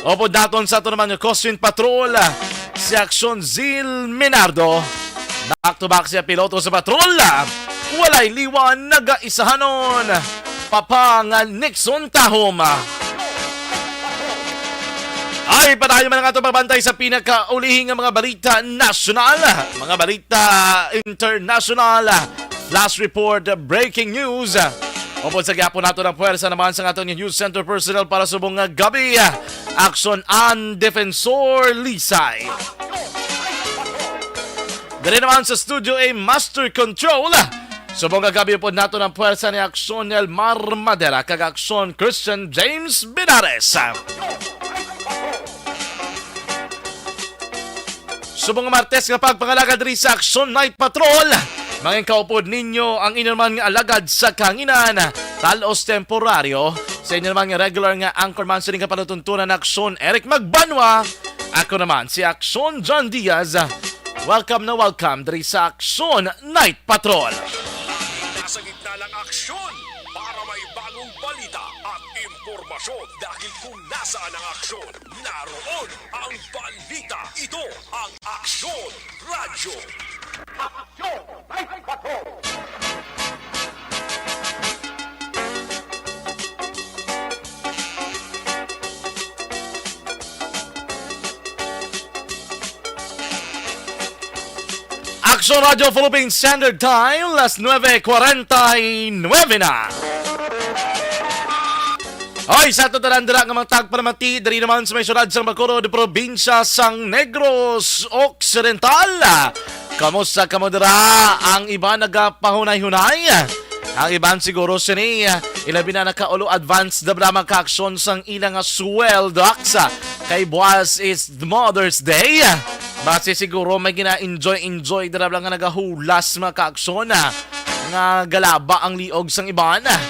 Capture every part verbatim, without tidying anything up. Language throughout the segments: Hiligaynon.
Upod naton sa ato naman nga Coast Wind Patrol, si Aksyon Zil Minardo. Back to back siya piloto sa patrol. Walay liwan, nagaisahanon. Papa nga Nixon Tahom. Ay, padayon man ang ato pagbantay sa pinakaulihi nga mga balita nasyonal, mga balita internasyonal. Flash report, breaking news. Upod sa gihapon nato ng puwersa naman sa aton nga news center personnel para subong nga gabi, Aksyon An Defensor Lisay. Diri naman sa Studio A Master Control, subong nga gabi pod nato ng puwersa ni Aksyon Elmar Madera kag Aksyon Christian James Binares. Subong nga Martes nga pagpangalagad diri sa Aksyon Night Patrol, mangin kaupod ninyo ang inyo naman nga alagad sa kahanginan, Talos Temporario, sa inyo naman nga regular nga anchorman sining kapalatuntunan, Aksyon Eric Magbanwa. Ako naman si Aksyon John Diaz. Welcome na welcome diri sa Aksyon Night Patrol. Nasa gitna ng aksyon para may bagong balita at impormasyon, dahil kung nasaan ang aksyon, naroon ang balita. Ito ang Aksyon Radyo. Aksyon Night Patrol. Aksyon Radyo Philippine Standard Time, las nuebe cuarenta y nueve na. Hoy, sa ato tanan dira nga mga tagpalamati, diri naman sa may syudad sang Bacolod, probinsya sang Negros Occidental. Kamusta kamo dira? Ang iban nagapahunay-hunay. Ang iban siguro sini, ilabi na nakaulo advance da bala mga kaaksyon sang ila nga sweldo, aksa. Kay buwas is Mother's Day. Basi siguro may gina-enjoy-enjoy dira bala nga nagahulas mga kaaksyon, ah, nga galaba ang liog sang iban, ah,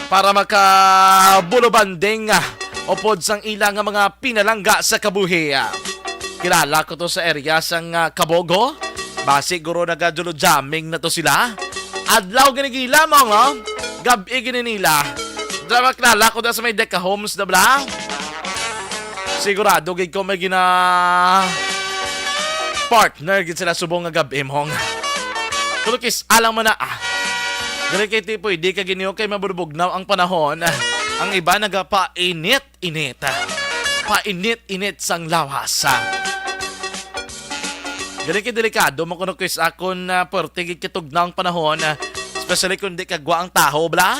para makabulubanding, ah, upod sang ila nga mga pinalangga sa kabuhi. Kilala ko to sa area sang, ah, Kabogo. Basi guro naga-jolo jamming na to sila. Adlaw gini gila mo, no? Gab-i gini nila. Dira makilala ko da sa may Deca Homes da bala. Sigurado gid ko may gina partner gid sila subong nga gab-i mo. Pero kis alang man na, ah. Dili kay ti pwede ka gini kay mabulbugnaw ang panahon. Ang iba nagapainit-init. Painit-init sang lawas. Dili kay delikado mo kuno kis akon, ah, perti gid katugnaw ang panahon, ah, especially kung di kagwa ang taho, bala.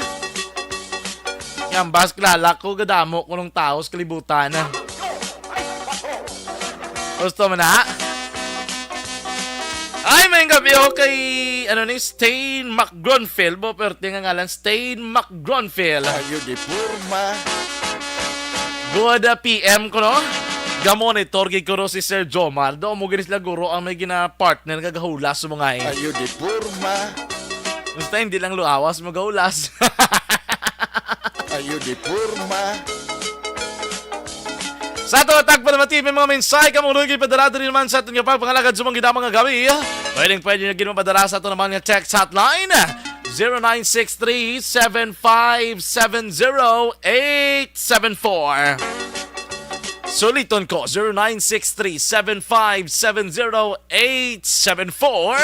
Yan, bas kilala ko, gadamo kunong taho sa kalibutan. Gusto mo na? Ay, may gabi ako kay, ano ni, Stain McGronfield. Bo, perte nga ngalan, Stain McGronfield. Ayo di forma. Good, uh, P M ko, no? Gamonitor gid ko, no, si Sir Jomar. Do mo gini sila guro ang may gina-partner nga gahulas mo nga, eh. Ayo di forma. Basta hindi lang luawas mo gahulas. Ayo di forma. Sa ato nga tagpalamati, may mga mensahe ka mong lugi padala diri naman sa aton nga pagpangalagad sa mga gidamang nga gabi. Pwedeng pwede nyo gid mapadala sa ato naman nga text hotline, zero nine six three, seven five seven zero, eight seven four. Suliton ko, zero nine six three, seven five seven zero, eight seven four.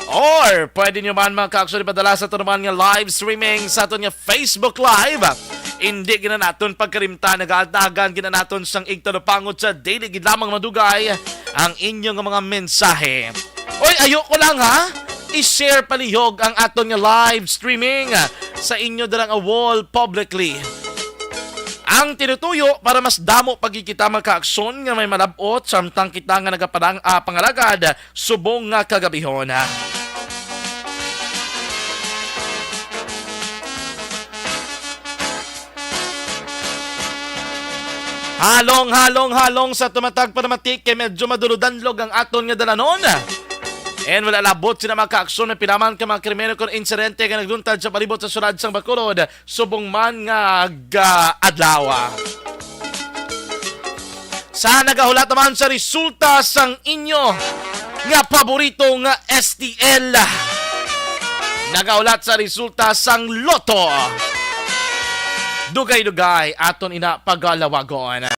Or pwede nyo man, mga kaaksyon, ipadala sa ato naman nga live streaming sa aton nga Facebook Live. Hindi gina naton pagkalimtan, nagadagan gina naton sang igtalupangot sa dili gid lamang madugay ang inyo nga mga mensahe. Oy, ayo ko lang, ha, i-share palihog ang aton nga live streaming sa inyo dira nga wall publicly. Ang tinutuyo para mas damo pa gid kita mga kaaksyon nga may malab-ot samtang kita nga nagapadang, ah, pangalagad subong nga kagabihon. Halong, halong, halong sa tumatag panamatik kay medyo maduludanlog ang aton nga dalanon. And wala labot sila mga kaaksyon na pinaman ka mga krimen o insidente nga nagluntad sa palibot sa syudad sang Bacolod subong man nga ga-, adlaw. Sa nagahulat naman sa resulta sang inyo nga paborito nga S T L. Nagahulat sa resulta sang Lotto. Dugay-dugay aton ina pagalawagon.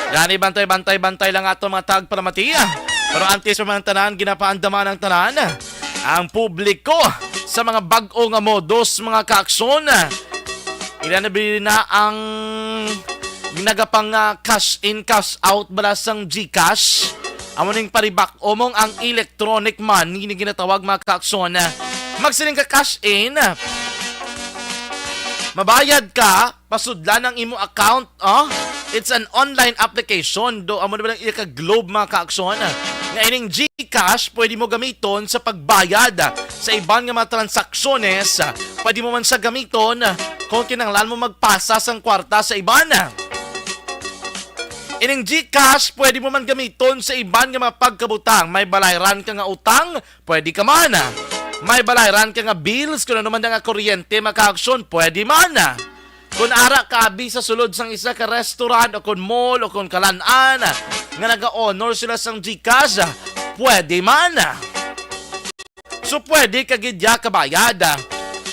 Gani, bantay, bantay, bantay lang ato, mga tagpalamati. Pero antes pa man tanan, ginapaandaman ang tanan, ang publiko, sa mga bag-o nga modus, mga kaaksyon. Ila na bilin na ang nagapang, ah, cash in, cash out bala sang GCash. Amo ning paribak-o mong ang electronic money ni ginatawag, mga kaaksyon. Magsiling ka cash in, mabayad ka, pasudlan ang imo account, oh. It's an online application. Do, amo na ba ang iya ka Globe, mga kaaksyon? Nga ining GCash, pwede mo gamiton sa pagbayad sa iban nga mga transaksyones. Pwede mo man siya gamiton kung kinahanglan mo magpasa sang kwarta sa iban. Ining GCash, pwede mo man gamiton sa iban nga mga pagkabutang. May balayran ka nga utang, pwede ka man. May balayran ka nga bills, kung ano man nga kuryente, mga kaaksyon, pwede man. Kung ara ka abi sa sulod sang isa ka restaurant o kung mall o kung kalan-an nga naga-honor sila sang GCash, pwede man. So, pwede ka gid ya kabayad, ah,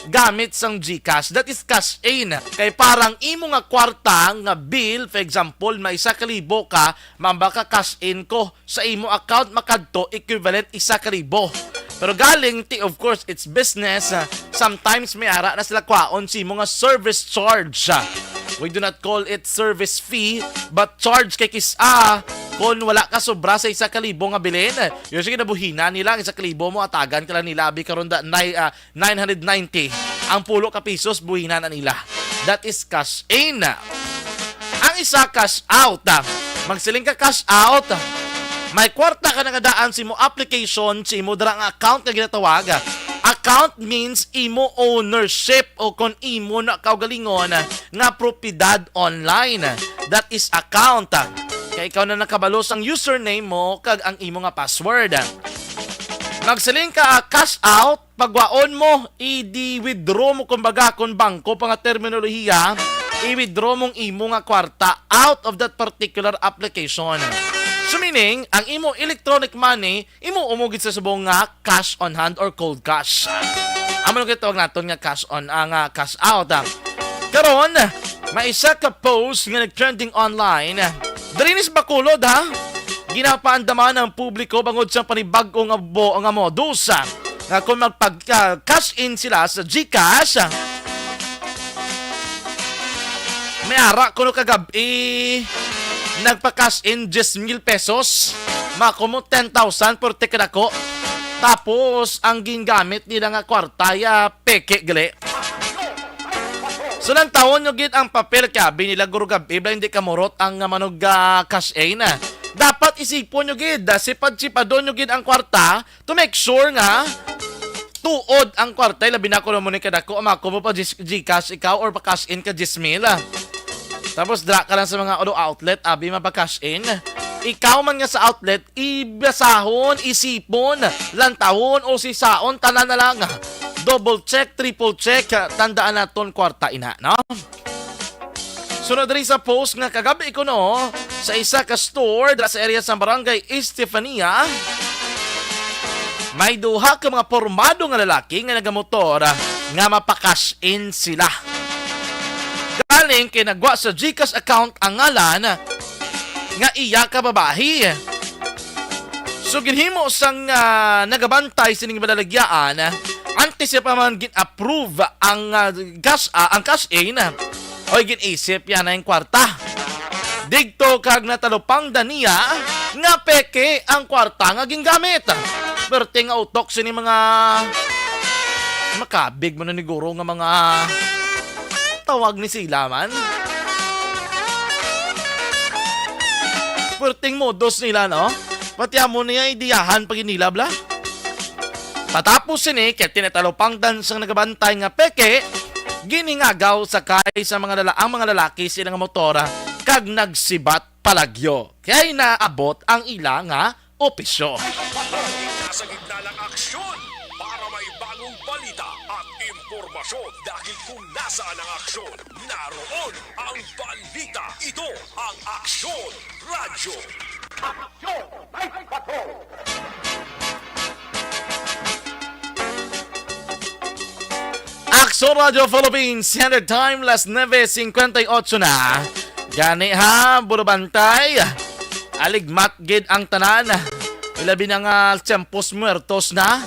gamit sang GCash. That is cash in. Kay parang imo nga kwarta nga bill, for example, may isa ka libo ka, mamba ka cash in ko sa imo account, makadto equivalent isa ka libo. Pero galing ti, of course, it's business. Ah, sometimes may ara na sila kwaon sa imo nga service charge. Ah, we do not call it service fee, but charge kay kis-a, kung wala ka sobra sa isa ka libo nga bilin, yun, sige, nabuhina nila ang isa ka libo mo, atagan ka lang nila, abi, karon da, nay, ah, nine hundred ninety. Ang pulo ka pisos, buhina na nila. That is cash in. Ang isa, cash out. Magsiling ka cash out, may kwarta ka na nga daan sa imo application, sa imo dira nga account nga ginatawag. Account means imo ownership o kon imo na kaugalingon nga propiedad online. That is account. Kay ikaw na nakabalo sang username mo kag ang imo nga password. Magsiling ka, ah, cash out, pagwaon mo, i-withdraw mo, kumbaga, kung bangko pa nga terminolohiya, i-withdraw mong imo nga kwarta out of that particular application. So, meaning, ang imo electronic money, imo umugid sa subong nga cash on hand or cold cash. Amo nang gitawag naton nga cash on, ah, nga cash out, ah. Karon, may isa ka post nga nag-trending online. Diri ni sa Bacolod, ha? Ginapaandaman ang publiko bangod sa panibag-o nga bo-, nga modus, ah, nga kung magpag, ah, cash in sila sa GCash, ah, may ara kuno kagab-i nagpa-cash in diyes mil pesos. Makumo ten thousand, purti kadako. Tapos, ang gingamit nila nga kwarta, ya, peke gali. So, lantawon nyo gid ang papel, kay abi nila guro gab-i, bala hindi kamurot ang, ah, manog, ah, cash in. Dapat isipon nyo gid, ah, sipad-sipadon nyo gid ang kwarta to make sure nga tuod ang kwarta, labi na kung amo ni kadako, ang makumo pa G-, GCash ikaw or pa-cash in ka diyes mil, ah. Tapos dra ka lang sa mga, ano, outlet, abi, mapa-cash in. Ikaw man nga sa outlet, ibasahon, isipon, lantawon, o sisaon, tanan na lang. Double check, triple check, tandaan naton kwarta ina, no? Sunod diri sa post nga kagabi kuno sa isa ka store dira sa area sa Barangay Estefania, may duha ka mga pormado nga lalaki nga nagamotor nga mapa-cash in sila. Galing kay nagwa sa GCash account ang ngalan nga iya ka babayi. So, ginhimo sang, ah, nagabantay sining balaligyaan, antes pa man gin-approve ang, ah, cash, ah, ang cash in, oy, gin-isip ya na ang kwarta. Digto kag natalupangdan niya nga peke ang kwarta nga gingamit. Perting utok sini mga makabig mo na ni guro nga mga tawag ni sila man. Perting modus nila, no? Pati amo niya, idiyahan pa gid nila, bala. Patapos sini, kay tinatalupangdan sang nagabantay nga peke, giningagaw sakay sa mga lala-, ang mga lalaki sa ilang motor, kag nagsibat palagyo. Kay naabot ang ila nga opisyo. Nasa gitna ng aksyon para may bagong balita at impormasyon, dahil kung nasaan ang aksyon, naroon ang balita. Ito ang Aksyon Radyo. Aksyon Night Patrol. Aksyon Radyo Philippines Standard Time, las nuebe cincuenta y ocho na. Gani ha, Burubantay, aligmat gid ang tanan. Ilabi na nga tiempos muertos na.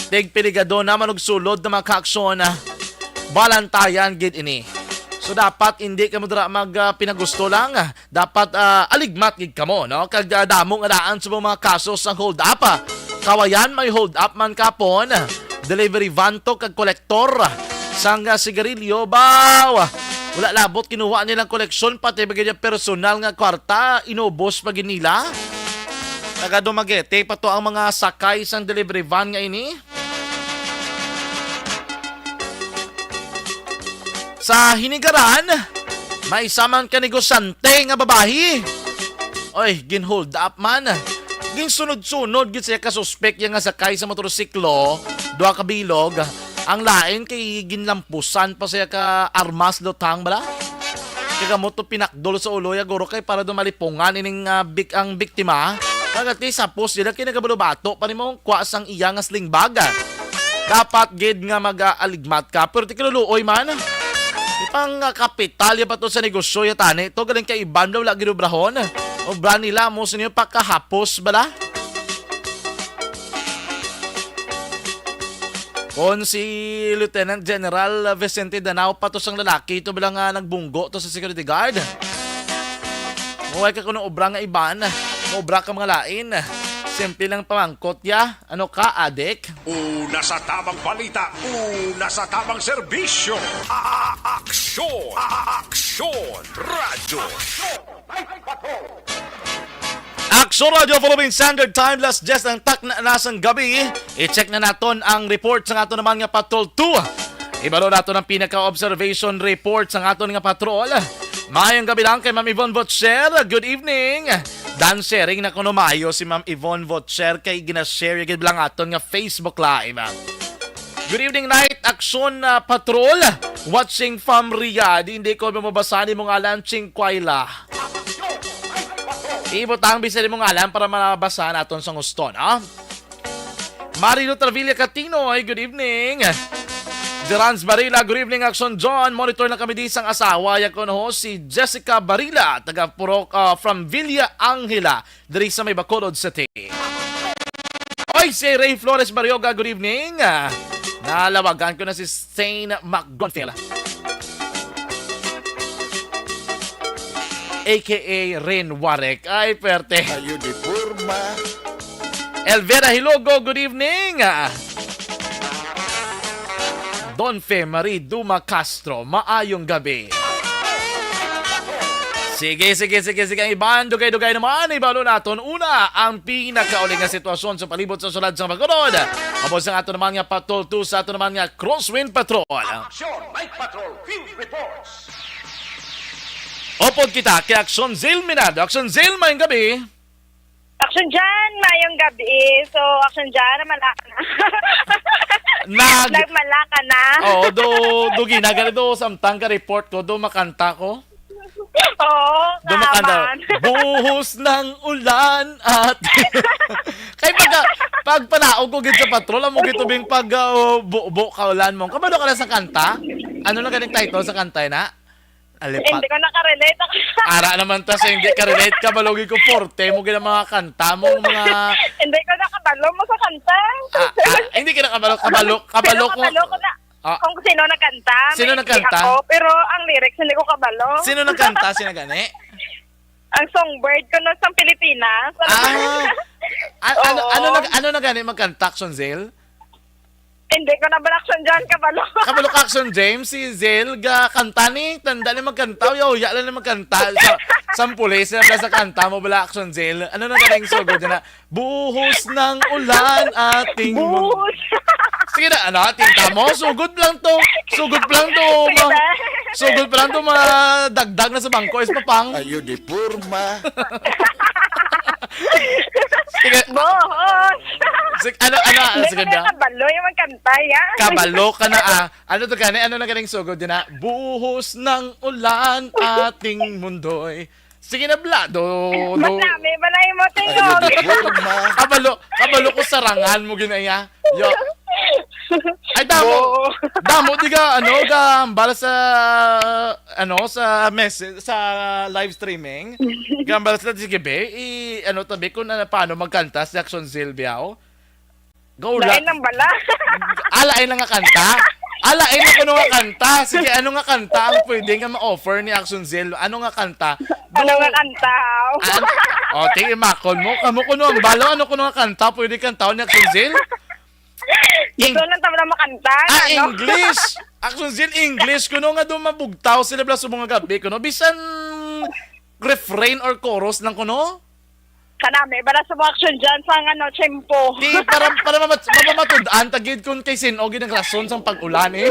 Tigpiligado na man og sulod na mga kaaksyon. Balantayan gid ini. So dapat hindi kamo dira mag ah, pinagusto lang. Dapat ah, aligmat gid kamo, no? Kag ah, damo nga daan sa mga kaso sang hold up. Kawayan may hold up man kapon. Delivery van to kag kolektor sang ah, sigarilyo, baw. Wala labot kinuha nilang koleksyon, pati ba gid yung personal nga kwarta, inubos pa gid nila. Taga Dumaguete pa to ang mga sakay sang delivery van nga ini. Sa Hinigaran, may isa man ka negosyante nga babayi. Oy, gin-hold up man. Ginsunod-sunod gid siya ka suspek ya nga sakay sa motorsiklo, duha ka bilog. Ang lain kay ginlampusan pa siya ka armas lutang bala. Kay kamo to pinakdol sa ulo ya guro kay para daw malipungan ining ah, bik ang biktima. Kag at least hapos dila kay nagabalubato pa nimo kwa sang iya nga sling bag. Dapat gid nga mag-aaligmat ka, pero ti kinuluoy man. Ipang ah, kapital ya ba to sa negosyo ya tani to galing kay iban daw wala ginubrahon. Obra nila mo sa inyo pakahapos bala. Kon si Lieutenant General Vicente Danao pa to sang lalaki, ito ba lang nga nagbunggo to sa security guard? Huwag ka kuno obra nga iban, obra ka mga lain. Simple lang pamangkot ya. Ano ka, adik? Una sa tamang balita, una sa tamang serbisyo. A-, a-, aksyon, a-, a-, aksyon, radyo. Aksyon Radyo Philippine Standard Time, alas diyes ang takna na sang gabi. I-check na naton ang report sa aton naman nga Patrol two. Ibalo naton ang pinaka-observation report sa aton nga patrol. Mayong gabi lang kay Ma'am Yvonne Butcher. Good evening. Dan sharing na kuno maayo si Ma'am Yvonne Butcher kay gina-share gid lang aton nga Facebook Live. Good evening, Night Action ah, Patrol. Watching from Riyadh. Hindi ko mabasa ni mong alam, Chingkwayla. Ibutang bisan ni mong alam para mabasa naton sa gusto, no? Marilo Travilla Catino, ay good evening. Jerans Barila, good evening, Action John. Monitor na kami di sang asawa, ya kuno ho, si Jessica Barila, taga Purok, ah, from Villa Angela, diri sa may Bacolod City. Oy, si Ray Flores Barioga, good evening. Ah, nalawagan ko na si Saint McGonfield. A K A Rin Warek. Ay, perte. Ayo di forma. Elvira Hilogo, good evening. Ah, Don Fe Marie Duma Castro, maayong gabi. Sige, sige, sige, sige. Ang iban, dugay-dugay naman. Ibalo naton una ang pinakauli nga sitwasyon sa palibot sa sulod sa Bacolod. Amo sa ato naman nga Patrol two, sa ato naman nga Crosswind Patrol. Action, Night Patrol, Field Reports. Upod kita kay Action Zil Minado. Action Zil, mayong gabi. Action Jan, mayong gabi. So, Action Jan, malaka na. Nag- Nagmalaka na. Oo, do, do ginagano do, samtang ka report ko, do makanta ko. Oo, Do makanta. Naman. Buhos ng ulan at kay pag pag panaog ko gid sa patrol, amo gid tubing pag uh, bu, bu kaulan mo. Kabalo ka na sa kanta? Ano na ganing title sa kanta na? Alipat. Hindi ko nakarelate. Ara naman ta sa hindi ka relate, kabalo gid ko forte mo gid ang mga kanta mo, mga Hindi ko nakabalo mo sa kanta. Ah, ah, hindi ka nakabalo, kabalo, kabalo Pero ko. Kabalo ko na Ah. Kung sino nagkanta. Sino nagkanta? Ako, pero ang lyrics hindi ko kabalo. Sino nagkanta? Sino gani? Ang songbird ko no sa Pilipinas. Ah. A- ano Oo. ano nag ano na gani magkanta, Action Zil? Hindi ko na ba Action Jan kabalo. Kabalo ka, Action James, si Zil ga kanta ni, tanda ni magkanta, uya uya lang ni magkanta. Sa sampuli sila sa kanta mo bala, Action Zil. Ano na ganing sugod na? Buhos ng ulan ating mun- Buhos. Sige na, ano, ating tamo. Sugod lang to. Sugod pa lang to. Sige Ma- na. Sugod pa lang to, madagdag na sa bangko. Is papang. Ayo di forma. Sige. Buhos. Sige, ano, ano, ano, Hindi sige ko na. Kabalo yung magkanta, yan. Kabalo ka na, ah. Ano to gani? Ano na ganing sugod din, ah? Buhos ng ulan ating mundo'y Sige na, bla. Do, do. Mas nami ba na imo tingog? Ayun, forma. Kabalo, kabalo ko sarangan mo ginaya. Yo. Ay, damo. Damo, di ka, ano, gahambal sa, ano, sa message, sa live streaming. Gahambal sila, sige, be, i, ano, tabi, kung ano, paano magkanta si Action Zil, biyaw? Go, la- Lain lang bala. Ah, lain lang nga kanta? Ah, lain lang kuno nga kanta. Sige, ano nga kanta ang pwede nga ma-offer ni Action Zil? Ano nga kanta? Ano Go. nga kanta? Ah, ano? Oh, tingin makon mo. Kamo kuno ang balo. Ano kuno nga kanta pwede kanta ni Action Zil? Gusto lang tama na makanta, Ah, ano? English. Action Zil, English. Kuno nga doon mabugtaw sila bala sa mga gabi. Kuno, bisan refrain or chorus lang kuno? Kanami, bala sa mga action dyan sa, ano, tiyempo. Di, para, para mamat-, mapamatud-an, tagid kung kay sin-o gid ang rason sang pag-ulan, eh.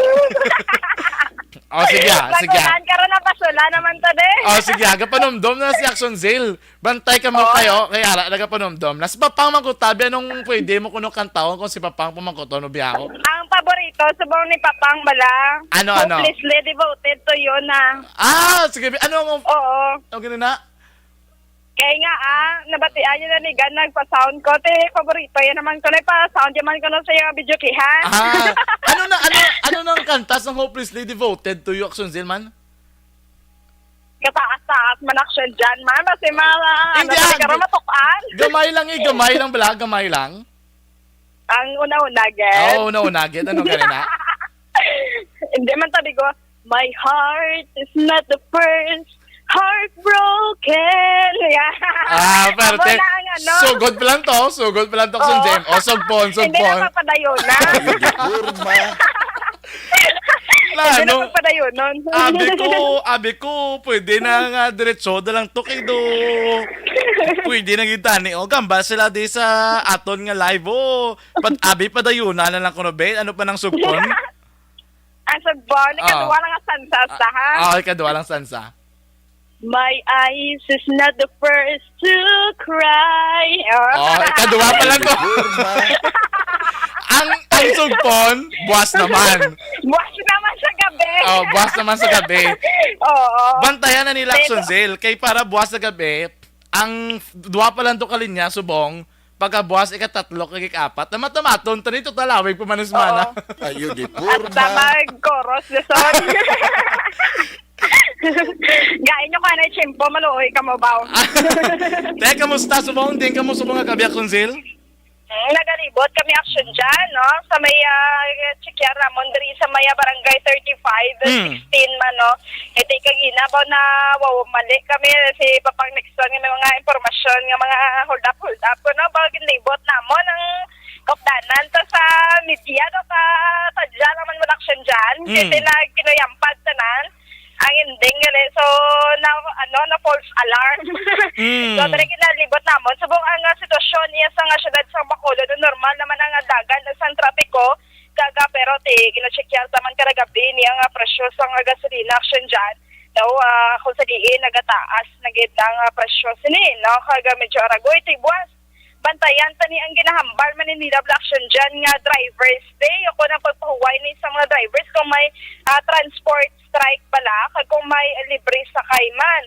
Oh, sige, ah, sige, ah. Pag-ulan, karon na pasula naman to, de. Oh, sige, ah, gapanumdom na si Action Zil. Bantay kamo Oh. kayo, kay ara, nagapanumdom. Nas papang mangkutabi, anong pwede mo kuno kantawon kung si papang pumangkuton mo biyaho? Ang paborito, subong ni Papang bala. Ano, ano? Hopelessly devoted to you na. Ah, sige, ano ang, Oo. ang ganun na? Kaya nga, ah, nabatian niya na ni Gan nagpa-sound ko. Te, paborito yan naman ko na ipa-sound yan man ko na sa iyang video kihan. Ah, ano na, ano, ano nang kanta sang Hopelessly Devoted to You, Action Zil man? Kataas-taas man action dyan, man. Kasi mga, ano, Hindi, talaga ah, ra matukan. Gamay lang eh, gamay lang bala, gamay lang. Ang una-una, gid. Oo, una-una, gid. Ano ganun na? Hindi man tabi ko, "My heart is not the first heartbroken." Yeah. Ah, Amo perte. na ang ano. Sugod pa lang to. Sugod pa lang to, Oo. Sun Jem. O, sugpon, Hindi sugpon. na papadayon na. Ay, di kurma. Wala, Hindi na no? magpadayonon. Abi ko, abi ko, pwede na nga diretso na lang to kay do. Pwede na gid tani, oh. Gamba sila di sa aton nga live, oh. Pag abi padayunan na lang kuno, be. Ano pa nang sugpon? Ang sugpon, Ah. ikaduha lang ang sansa, sa, ha? Ah, ikaduha lang sansa. My eyes is not the first to cry. Oh. Oh, ikaduha pa lang to. Ang, ang sugpon, buwas naman. Buwas naman sa gabi. Oh, buwas naman sa gabi. Oo. Bantayan na nila, Pero Action Zil, kay para buwas sa gabi, ang duha pa lang to ka linya, subong, pagkabuwas, ikatatlo, kag ikaapat, na matamaton, tani, total awig pa man ni semana. Oo. Ayo, di At sa forma. Mag-chorus, Jason. Gain nyo ka na, tiyempo, maluoy ka mo, baw. Te, kamusta? Subong din kamo subong nga gabi, Action Zil? Hmm, nagalibot kami action dyan, no? Sa may, ah, Chikiar Ramon, diri sa may, ah, Barangay thirty-five, Mm. sixteen man, no? Ito kagina, baw na, wow, mali kami si Papang Nixon nga may mga impormasyon nga mga hold up, hold up, no? Baw ginlibot namon ang kaupdanan to sa media, no? Sa, sa dyan naman mo action dyan. Mm. Kasi na kinuyampag tanan. Ang ending gali. So, na, ano, na false alarm. Mm. So, diri ginalibot namon. Subong ang, ah, sitwasyon niya sa nga syudad sa Bacolod, normal naman ang dagan sa trapiko. Kaga, pero ti, ginacheckyan sa man kada gabi ni ang, ah, presyo sa nga gasolina action dyan. Daw, ah, kung sa diin, nagataas na gid ang, ah, presyo sini, no? Kaga medyo aragoy, ti buwas. Bantayan tani ang ginahambal man ni Nira Blackson dyan nga drivers day. Ako nang pagpahuway ni sa mga drivers kung may, ah, transport strike bala, kag kung may libre sakay man.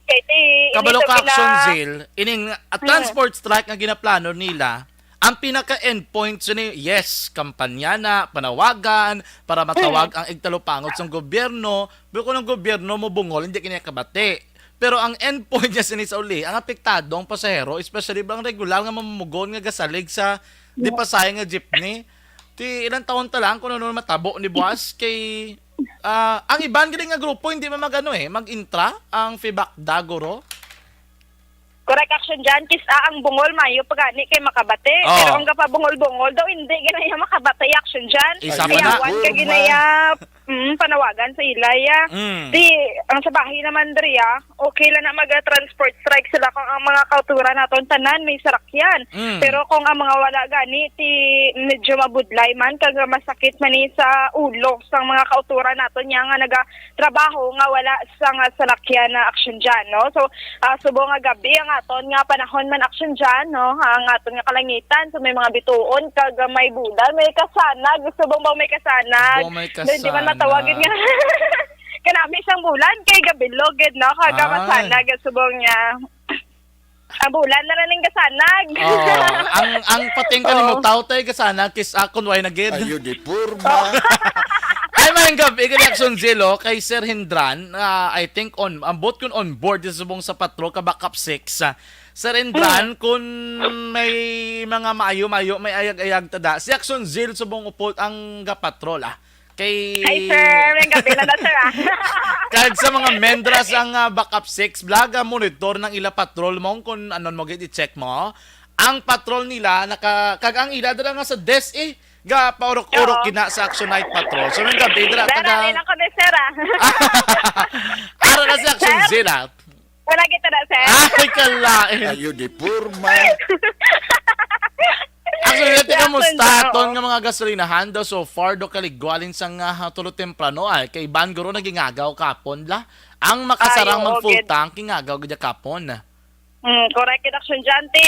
Kay ti, Kabalo ini ka, sa Action gina- Zil, ining, ah, Mm. transport strike nga ginaplano nila, ang pinaka-endpoint sini, yes, kampanya na, panawagan, para matawag Mm. ang igtalupangot sang gobyerno, pero kung ang gobyerno mo bungol, hindi kini kabati. Pero ang endpoint niya sini sa uli, ang apektado ang pasahero, especially ba ang regular nga mamumugon nga gasalig sa di Yeah. pasay nga jeepney. Ti ilang taon ta lang kung ano matabo ni buwas kay, ah, ang iban gid nga grupo hindi man magano eh, mag-intra ang Fibacda, guro. Correct action dyan, kis-a ang bungol mayo pa gani kay makabati. Oo. Pero ang gapabungol-bungol daw, hindi ginaya makabati action dyan. Isa pa na. Iyawan ka ginaya, mm, panawagan sa ila, ya. Mm. Di, ang sa bahay naman, diri, ah, okay lang na mag-transport strike sila kung ang mga kauturan naton tanan may sarakyan. Mm. Pero kung ang mga wala gani, ti medyo mabudlay man, kag masakit man ni sa ulo sang mga kauturan naton niya nga naga trabaho nga wala sa nga salakyan na action dyan, no? So, ah, subong nga gabi ang aton nga panahon man action dyan, no? Ang aton nga kalangitan, so may mga bituon, kag may bulan, may kasanag, subong ba may kasanag? Subong may Then, di man kasanag. matawag yun nga. Kanami sang bulan, kay gabilog, gid, no? Kag Ay. masanag, subong niya. Ang bulan na lang gasanag. Oh, ang, ang pating ka nimo, Oo. Taw tay gasanag, kis akon way na gid. Ayo di purma. Ay, maayong gabi, Reaction Zil, oh, kay Sir Hindran, ah, I think on, ang bot kun on board sa subong sa patrol ka backup six. Ah, Sir Hindran, Mm. kun may mga maayo-maayo, may ayag-ayag tada. Si Action Zil subong upod ang gapatrol, ah. Kay Hi, sir. May gabi na na, sir, ah. Kag sa mga mendras ang, ah, backup six, blaga monitor ng ila patrol mo kung anon mo gid i-check mo. Ang patrol nila, naka, kag ang ila dira nga sa desk, eh, ga paurok-urok Oo. gina sa Action Night Patrol. So, may gabi dira, Sir, taga ari lang kami, sir, ah. Ara na si Action Sir? Zil, ah. Wala kita na, sir. Ay, kalain. Ayo di purma. Actually, ate, Yes, kamusta sir. Aton nga mga gasolinahan daw so far do kaligwalin sa nga, ha, tulo temprano ay kay ban guro nagingagaw kapon la. Ang makasarang Ay, oo, mag full gid. Tank ingagaw gid kapon. Mm, correct gid, Action Jan. Ti,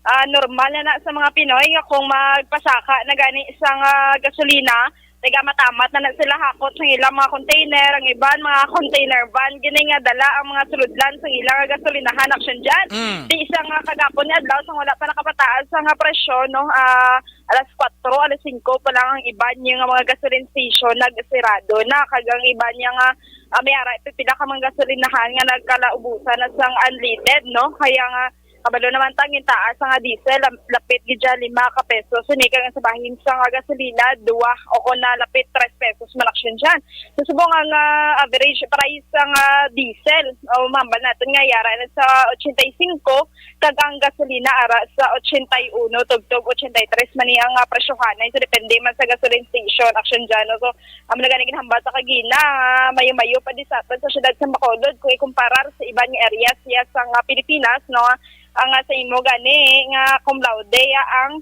ah, normal na na sa mga Pinoy nga kung magpasaka na gani sa nga gasolina, taga matamat na na sila hakot sa ilang mga container, ang iban mga container van gini nga dala ang mga sulodlan sa ilang gasolinahan, Action Jan. Mm. Ti isang, ah, kagapon nga adlaw sang wala pa nakapataas ang, ah, presyo, no? Ah, alas kuwatro, alas singko pa lang ang iban nga mga gasoline station nagsirado na, kag ang iban nga, ah, may ara pipila ka mga gasolinahan nga nagkalaubusan na sang unleaded, no? Kaya nga, kabalo naman ta, ang taas nga diesel, lam-, lapit gid dyan lima ka pesos. Sini kag ang sa bahin sa nga gasolina, duwa o kon na lapit tres pesos man, Action Jan. So, subong ang, ah, average price sa nga diesel, o mambal natin nga, yara na sa ochenta y cinco, kag ang gasolina ara sa ochenta y uno tubtob ochenta y tres man ni ang, ah, presyohanay. So, depende man sa gasoline station, Action Jan, no? So, amo na gani ginhambal sa kagina, ah, mayo-mayo pa di sa aton sa siyudad sa Bacolod kung ikumparar sa iban nga areas siya sa nga Pilipinas, no? Ang, ah, sa imo gani nga cum laude, ah, ang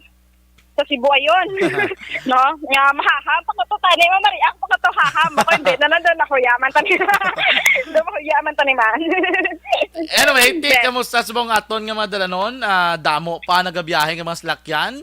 sa Cebu ayon, no? Nga mahaham pa ko to tani, mamariak pa ko to, haham ako, hindi na lang doon, nahuyaman tani. Doon, mahuyaman tani man. Anyway, ti, Yes. kamusta subong aton nga mga dalanon? Ah, damo pa nagabiyahe nga mga salakyan?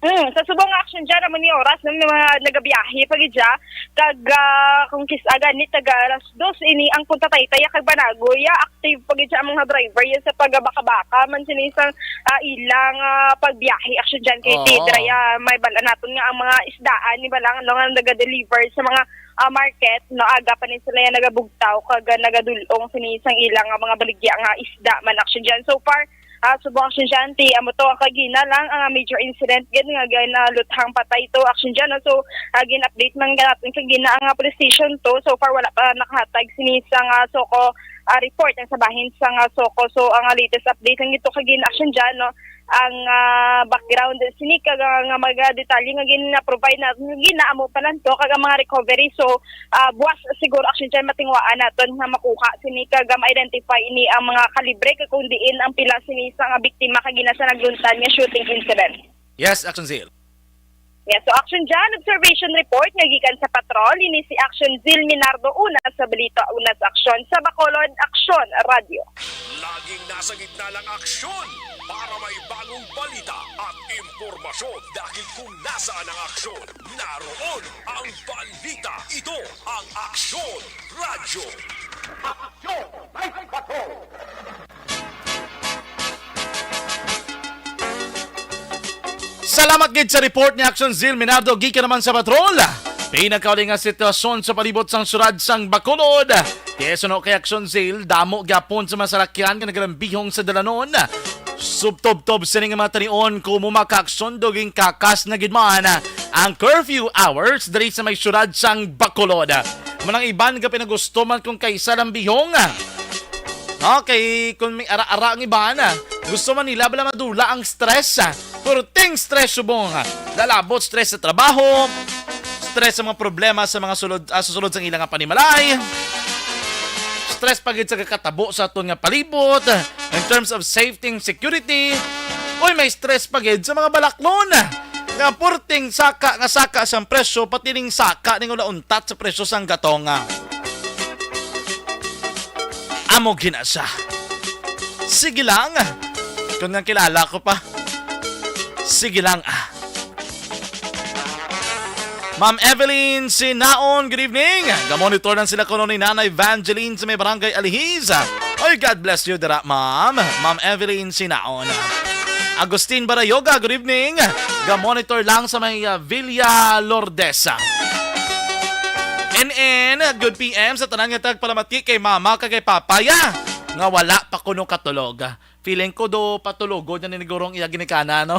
Mm, sa subong nga, Action Jan, amo ni oras, no, may mga nagabiyahe pa gid siya. Kag, ah, kung kis-, ah, gani, taga alas dos ini ang Punta Taytay, kag Banagoy, ah, active pa gid siya ang mga driver, yan sa pagabaka-baka man sini sa, ah, ilang, ah, pagbiyahe, Action Jan, kay Oo. Tidra, ah, may bala naton nga ang mga isdaan ni balang, ano, nga naga-deliver sa mga, ah, market, no, aga pa ni sila yan nagabugtaw, kag, ah, nagadul-ong sini sang ilang, ah, mga baligya nga isda man, Action Jan. So far, ah, subong, Action Jan, ti amo to ang kagina lang ang major incident gid nga ginaluthang patay to, Action Jan, no? So, ah, gin-update man gid naton kagina ang, ah, police station to. So far, wala pa nakahatag sini sa nga SOCO, ah, report ang sa bahin sa nga SOCO. So, ang, ah, latest update lang ito kagina, Action Jan, no? Ang, ah, background sini kag ang, ah, mga detalye nga gina-provide na gina amo pa lang to kag ang mga recovery. So, ah, buwas siguro, Action Jan, matinguhaan naton nga makuha sini kag, ah, ma-identify ini ang mga kalibre kag kung diin ang pila sini sa nga biktima kag gina sa nagluntan nga shooting incident. Yes, Action Zil. Yes, so Action Jan, observation report nga gikan sa patrol, ini si Action Zil Minardo, una sa balita, una sa aksyon, sa Bacolod Aksyon Radio. Laging nasa gitna ng aksyon para may bagong balita at impormasyon, dahil kung nasaan ang aksyon, naroon ang balita. Ito ang Aksyon Radyo. Aksyon Night Patrol. Salamat gid sa report ni Action Zil Minardo gikan naman sa patrol. Pinakauli nga sitwasyon sa palibot sang siyudad sang Bacolod. Kaya suno kay Action Zil, damo gyapon sa mga salakyan nga nagalambihong sa dalanon. Subtobtob sini nga mga tanion, kung mo makaaksyon, duging kakas na gid man ang curfew hours diri sa may siyudad sang Bacolod. Manang iban nga pinagusto man kung kaysa lambihong. Okay, kung may ara-ara ang iban, gusto man nila bala madula ang stress. Purting stress subong. Lalabot stress sa trabaho, stress sa mga problema sa mga sulod, ah, susulod sa ilang panimalay. Stress pa gid sa kakatabo sa aton nga palibot in terms of safety and security. Uy, may stress pa gid sa mga balaklon nga purting saka nga saka sang presyo, pati ning saka ning ulauntat sa presyo sang gatong. Amo gina siya. Sige lang. Kung nga kilala ko pa. Sige lang, ah. Ma'am Evelyn Sinaon, good evening. Gamonitor lang sila kuno ni Nanay Evangeline sa may barangay Alihis. Oy, God bless you dira, ma'am. Ma'am Evelyn Sinaon. Agustin Barayoga, good evening. Ga-monitor lang sa may, ah, Villa Lourdes. N N, good P M sa tanan nga tagpalamati kay mama kag kay papa, ya, nga wala pa kuno katulog. Feeling ko do patulogon na ni gurong iya ginikana, no?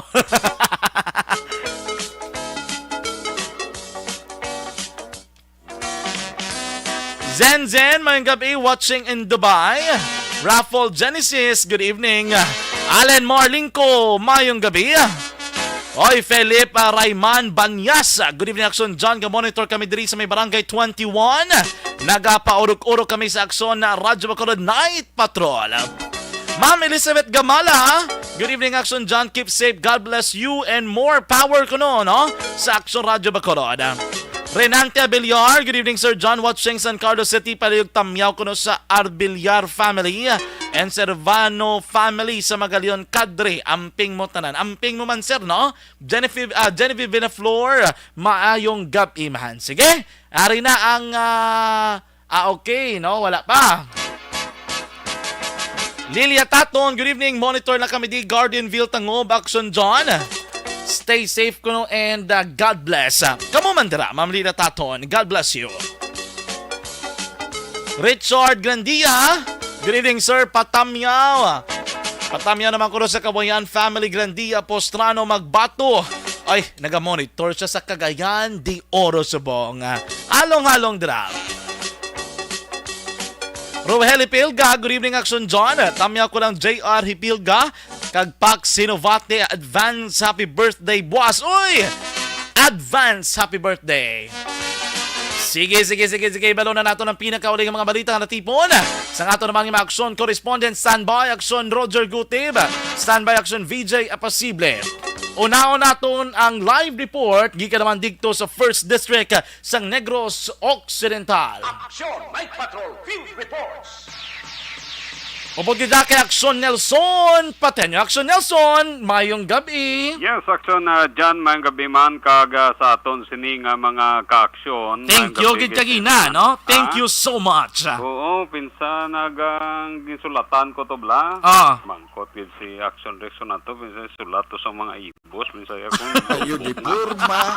Zen Zen, mayong gabi, watching in Dubai. Raffle Genesis, good evening. Allen Marlingco, mayong gabi. Oy, Philip, ah, Rayman Banyas, good evening, Action John. Ga-monitor kami diri sa may Barangay twenty-one. Nagapaurok-urok kami sa Action na Radyo Bacolod Night Patrol. Ma'am Elizabeth Gamala, good evening, Action John. Keep safe. God bless you and more power kuno, no? Sa Action Radyo Bacolod. Renante Abiliar, good evening, Sir John. Watching San Carlos City, palihog tamyaw kuno sa Arbiliar family and Servano family sa Magalion Cadre. Amping mo tanan. Amping mo man, sir, no? Genevieve, ah, Genevieve Villaflor, maayong gab-i, man. Sige, ari na ang, ah, ah, okay, no? Wala pa. Lilia Taton, good evening. Monitor na kami di Gardenville, Tangob, Action John. Stay safe kuno and, uh, God bless. Kamo man dira, Ma'am Lilia Taton. God bless you. Richard Grandia, good evening, sir. Patamyaw. Patamyaw naman kuno sa Kawayan family, Grandia, Postrano, Magbato. Ay, nagamonitor siya sa Cagayan de Oro, Subong. Halong-halong dira. Rohel Hipilga, good evening, Action John. Tamyaw ko lang, J R Hipilga. Kag Pax Sinovate, advance happy birthday, boss. Uy! Advance happy birthday. Sige, sige, sige, sige. Balo na nato ng pinakauli nga mga balita nga natipon. Sa ato naman nga mga aksyon correspondent, standby, Aksyon Roger Gutib. Standby, Aksyon V J Apasible. Unaon naton ang live report gikan naman dito sa First District sang Negros Occidental. Action Night Patrol Field Reports. Upod kita kay Aksyon Nelson Pateño. Aksyon Nelson, mayong gabi. Yes, Aksyon, ah, Jan, mayong gabi man kag, ah, sa aton sini nga mga kaaksyon. Thank you, gid kagina, no? Thank you so much. Oo, pinsa nagang ginsulatan ko to, bla? Ah. Mangkot gid si Aksyon Rexon nato, pinsa sulat to sa mga boss, minsan ako. Ayo di porma.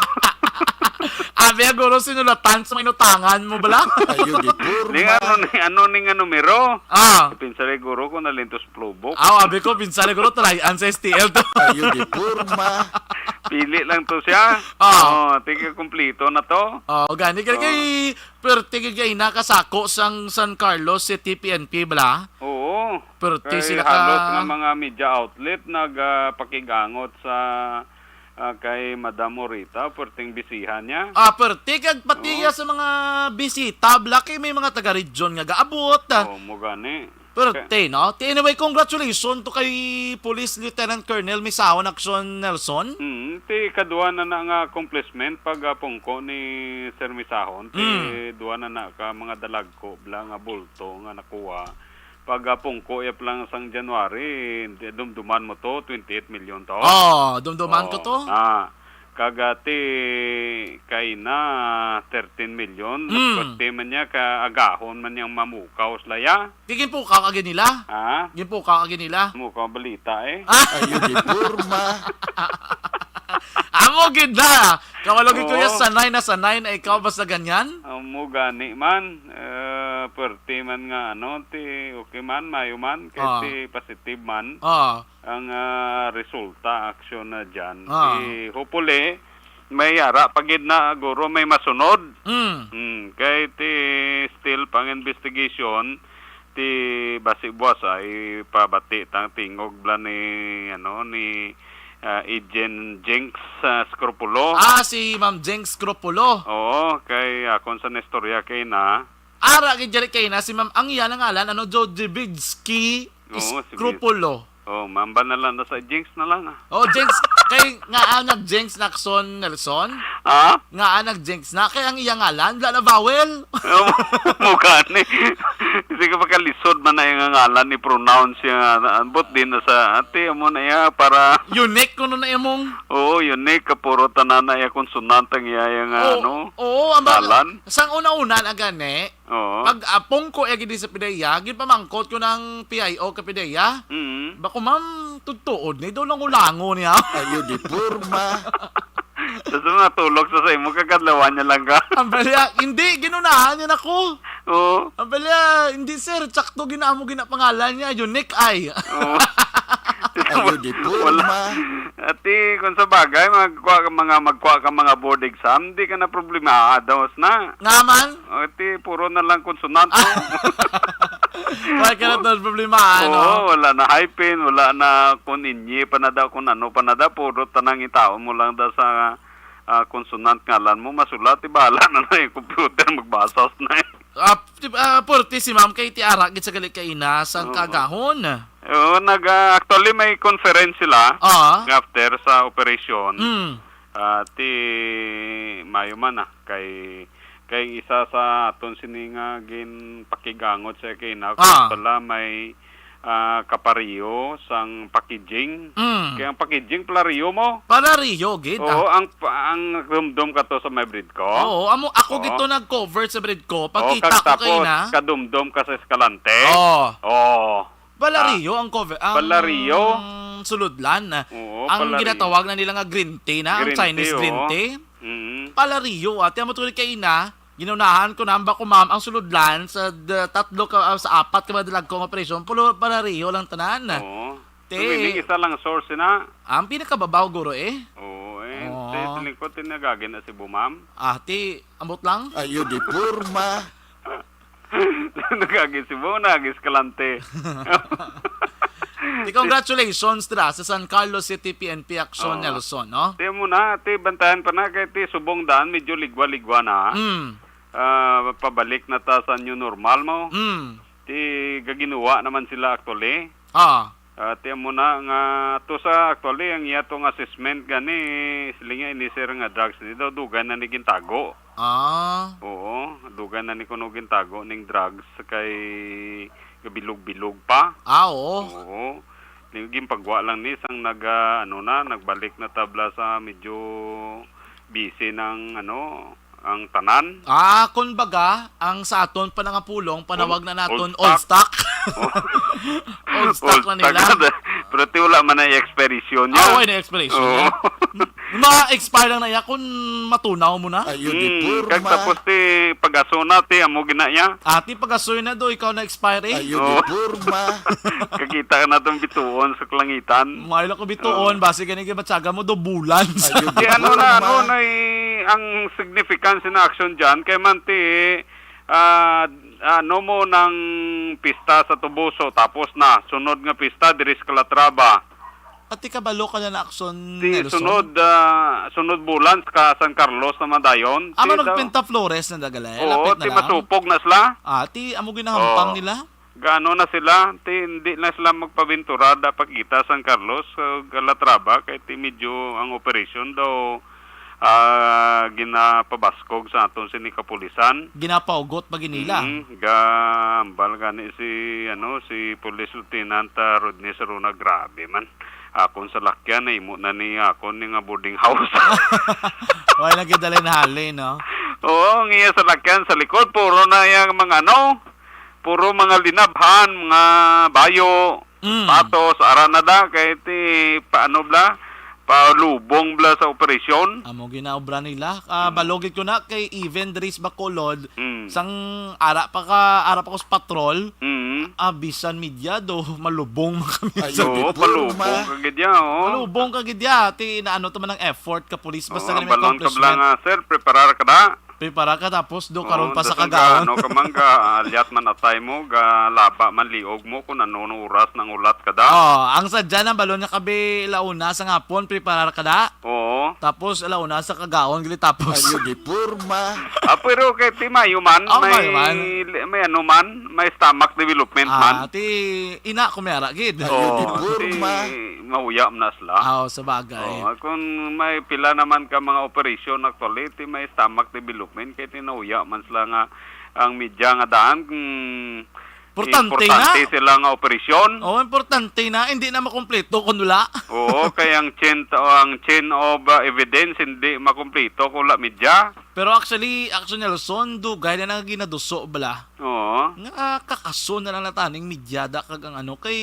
Abi, guro, sinulatan sa mainutangan mo, bala? Ayo di porma. Ning ano, ning ano, ning ano, numero? Ah. Pinsari, guro, ko nalintos plubok. Aw, abi ko, pinsari, guro, try-an sa S T L to. Ayo di porma. Pili lang to siya. Ah. Oh, tika, kumplito na to. Oh, gani, gani, oh. Kay, perte kay nakasako sang San Carlos City P N P, bala? Oo. Perte sila ka halos nga mga media outlet nagapakig-angot sa, ah, kay Madam Orita, perting bisihan niya. Ah, perte kag pati sa mga bisita, bala kay may mga taga-region nga gaabot. Oo, mo gani. Perte, no? Ti, anyway, congratulations to kay Police Lieutenant Colonel Misahon Action Nelson. Mm, ti kadua na na nga accomplishment pag, ah, pungko ni Sir Misahon, ti duwa na na ka mga dalagko bala nga bulto nga nakuha. Pag, ah, pungko yap lang sang January, di-, dumduman mo to, twenty-eight million to. Oh, dumduman ko to. Na, kag, ah, ti kay na thirteen million, mas pwerte man niya ka agahon man niyang mamukaw sila, ya. Di ginpukaw agi nila? Ha? Ginpukaw agi nila? Mukaw balita, eh. Ah! Ayo di porma. Amo gid na. Kawalo gid, kuya, sanay na sanay na ikaw basta ganyan. Amo gani man. Eh, pwerte man nga, ano, ti, okay man, mayo man, kay ti positive man ang, ah, resulta, aksyon na dyan. Ah. Ti, hopefully, may ara pa gid na, guro, may masunod. Mm. Mm, kay ti still pang investigation, ti basi buwas ay pabati tang tingog bala ni, ano, ni, ah, Agent Jinx, ah, Scropulo. Ah, si Ma'am Jinx Scropulo. Oo, kay akon sa naistorya kay na. Ara gid diri kay na si Ma'am, ang iya nga ngalan, ano, Jojibitsky Scropulo. Oh, mamba na lang na sa Jinx na lang, ah. Oh, Jinx. Kay nga, ah, nag-jinx na akson, Nelson? Ha? Nga, ah, nag-jinx na. Kay ang iya ngalan, wala na vowel. Mo gani. Kasi kapag kalisod man na yung ngalan, i-pronounce siya, ambot din na sa, ate, amo na iya, para Unique kuno na imong Oo, unique, ka puro tanan na iya consonant ang iya, iya nga, Oo, ano, oo, ang ba-, ngalan. Sang una-una na gani, Oo. Pag apong ko, eh, gid sa pideya, ginpamangkot ko ng P I O ka pideya. Mm. Bako, ma'am, tudtuod ni, daw lango-lango niya. Ayo, di porma. Tapos natulog sa, sa imo, kagalawan niya lang ka. Ang balya, hindi, ginunahan niya na ko. Oo. Ang balya, hindi, sir, tsakto ginaamo, ginapangalan niya, unique ay. Oo. Ayo, di Wala. porma. Ati, kung sa bagay, magkuha ka mga, magkuha ka mga board exam, di ka na problema, daw na. Nga man? O, ti, puro na lang konsonante. Wala ka na to problema, ano? Oo, wala na hyphen, wala na kung inye pa na daw, kung ano pa na daw, puro tanang itaon mo lang daw sa, ah, consonant ngalan mo, masulat, ti bahala na na yung computer, magbasa na eh. Ah, ti-, ah, purti si ma'am kay ti ara gid sa gali kaina sang Oo. kagahon. Oo, nag, ah, actually may conference sila Ah. after sa operation. Mm. Ah, ti mayo man na kay, kay isa sa aton sini nga ginpakigangot sa kay na Ah. pala may, ah, kapariyo sang packaging. Mm. Kay ang packaging pala riyo mo. Pala riyo gid, Oo, ah. ang pa-, ang rumdom ka to sa may breed ko. Oo, amo, ako Oo. gito nag-cover sa breed ko. Oo, Pagkita kag ko tapos kay na. kadumdom ka sa eskalante. Oo. Oo. Pala Ah. riyo ang cover, ang Pala riyo. suludlan. Oo, Ang pala riyo. ginatawag na nila nga green tea na, ang Green Chinese tea, green oo. tea. Mm. Pala riyo, ate, amo tuloy kay ina, ginunahan ko na, ba ko, ma'am, ang suludlan sa d-, tatlo ka, ah, sa apat ka madalag kong operasyon, pulo pala riyo lang tanan. Oo. Te. So, meaning, isa lang source na. Ang pinakababaw, guro, eh. Oo, eh. Oo. Te, sa lingkod, tinagagin na si Bu, ma'am. Ah, ti, ambot lang? Ayo, di porma. Nagagi si Bu, nagis kalante. Di, congratulations, dira sa San Carlos City P N P Action, Oo. Nelson, no? Ti mo na, ti bantayan pa na, kay ti subong daan, medyo ligwa-ligwa na. Mm. Ah, pabalik na ta sa new normal mo. Mm. Ti gaginuwa naman sila actually. Ah. Ah, ti mo na nga to sa actually, ang iya tong assessment gani, siling niya ini, sir, nga drugs ni daw dugay na ni gintago. Ah. Oo, dugay na ni kuno gintago ning drugs kay gabilog-bilog pa. Ah, oo. Oo. Ni ginpagwa lang ni sang nag, ah, ano na, nagbalik na tabla sa medyo busy ng ano, ang tanan. Ah, kun baga, ang sa aton pa na nga pulong, panawag Old, na naton, old old stock. stock. Oh. Old stock Old na stock nila. na. Pero ti wala man na expiration niya. Ah, wala na expiration Oo. niya. Ma-expire lang na iya kung matunaw mo na. Ayo, di Hmm, porma. Kag tapos ti pag-aso na, ti amo gina niya. Ati, pag-asoy na do, ikaw na expire eh. Ayo, Oo. di porma. Kakita ka na tong bituon sa kalangitan. Mayo lang ko bituon, Oo. basi gani kay matyaga mo, do bulan. Ayo, Di di ano na, porma. ano na eh, ang significance na action dyan, kay man ti, ah, ano mo nang pista sa Tubuso, tapos na, sunod nga pista, diri sa Calatrava. Ati kabalo ka na na action, Di Nelson? sunod, ah, sunod bulan sa San Carlos na madayon. Amo Ti daw- nagpinta Flores na dagalay, Oo, lapit na ti lang. masupog na sila. Ah, ti amo ginahampang Oo. nila? Gaano na sila? Ti hindi na sila magpabintura da pagkita San Carlos, uh, Calatrava, kay ti medyo ang operasyon daw, ah, ginapabaskog sa aton sini kapulisan. Ginapaugot pa ginila. Mm, gambal gani si, ano, si Police Lieutenant, ah, Rodney Saruna, grabe man. Akon salakyan, nahimo na ni akon ni nga boarding house. Wala na gid dalay na hali, no? Oo, ang iya salakyan sa likod, puro na yang mga, ano, puro mga linabhan, mga bayo, Mm. patos, ara na da, kay ti, paano bla, palubong bla sa operasyon. Amo ginaobra nila. Ah, Mm. balogit ko na kay even diri sa Bacolod, Mm. sang ara pa ka, ara pa ko sa patrol, Mm. ah, bisan media do, malubong man kami Ay, sa Oo, di palubong porma. ka gid ya, oh. Malubong ka gid ya, ti naano to man ang effort ka pulis, basta Oo, gani may balon ka accomplishment. bla nga, sir, preparar ka da. Prepara ka tapos do karon Oo, pa sa dasang kagaon. Ano ka man, ga, ah, alyat man atay mo, ga laba man liog mo kung ano no oras nang ulat ka da. Oh, ang sadya ng balon nga kabi launa sa ngapon, preparar ka da. Oo. Tapos launa sa kagaon, gili tapos. Ayo di porma. Ah, pero kay ti mayo man, Oh, may, mayo man. may ano man, may stomach development Ah, man. ti ina ko may ara gid. Ayo di Oo, porma. ti nga huya man na sila. Aw, sa bagay. Oh, kung may pila naman ka mga operasyon, actually, ti may stomach development, kay tinahuya man sila nga ang media nga daan, mm, Importante na. Importante sila nga operasyon. Oo, importante na. Hindi na makumpleto kung wala. Oo, kay ang chain, ang chain of, uh, evidence hindi makumpleto kung wala media. Pero actually, Action Nelson, dugay na nga ginaduso bala. Oo. Nga kakaso na lang nataning media da kag ang ano, kay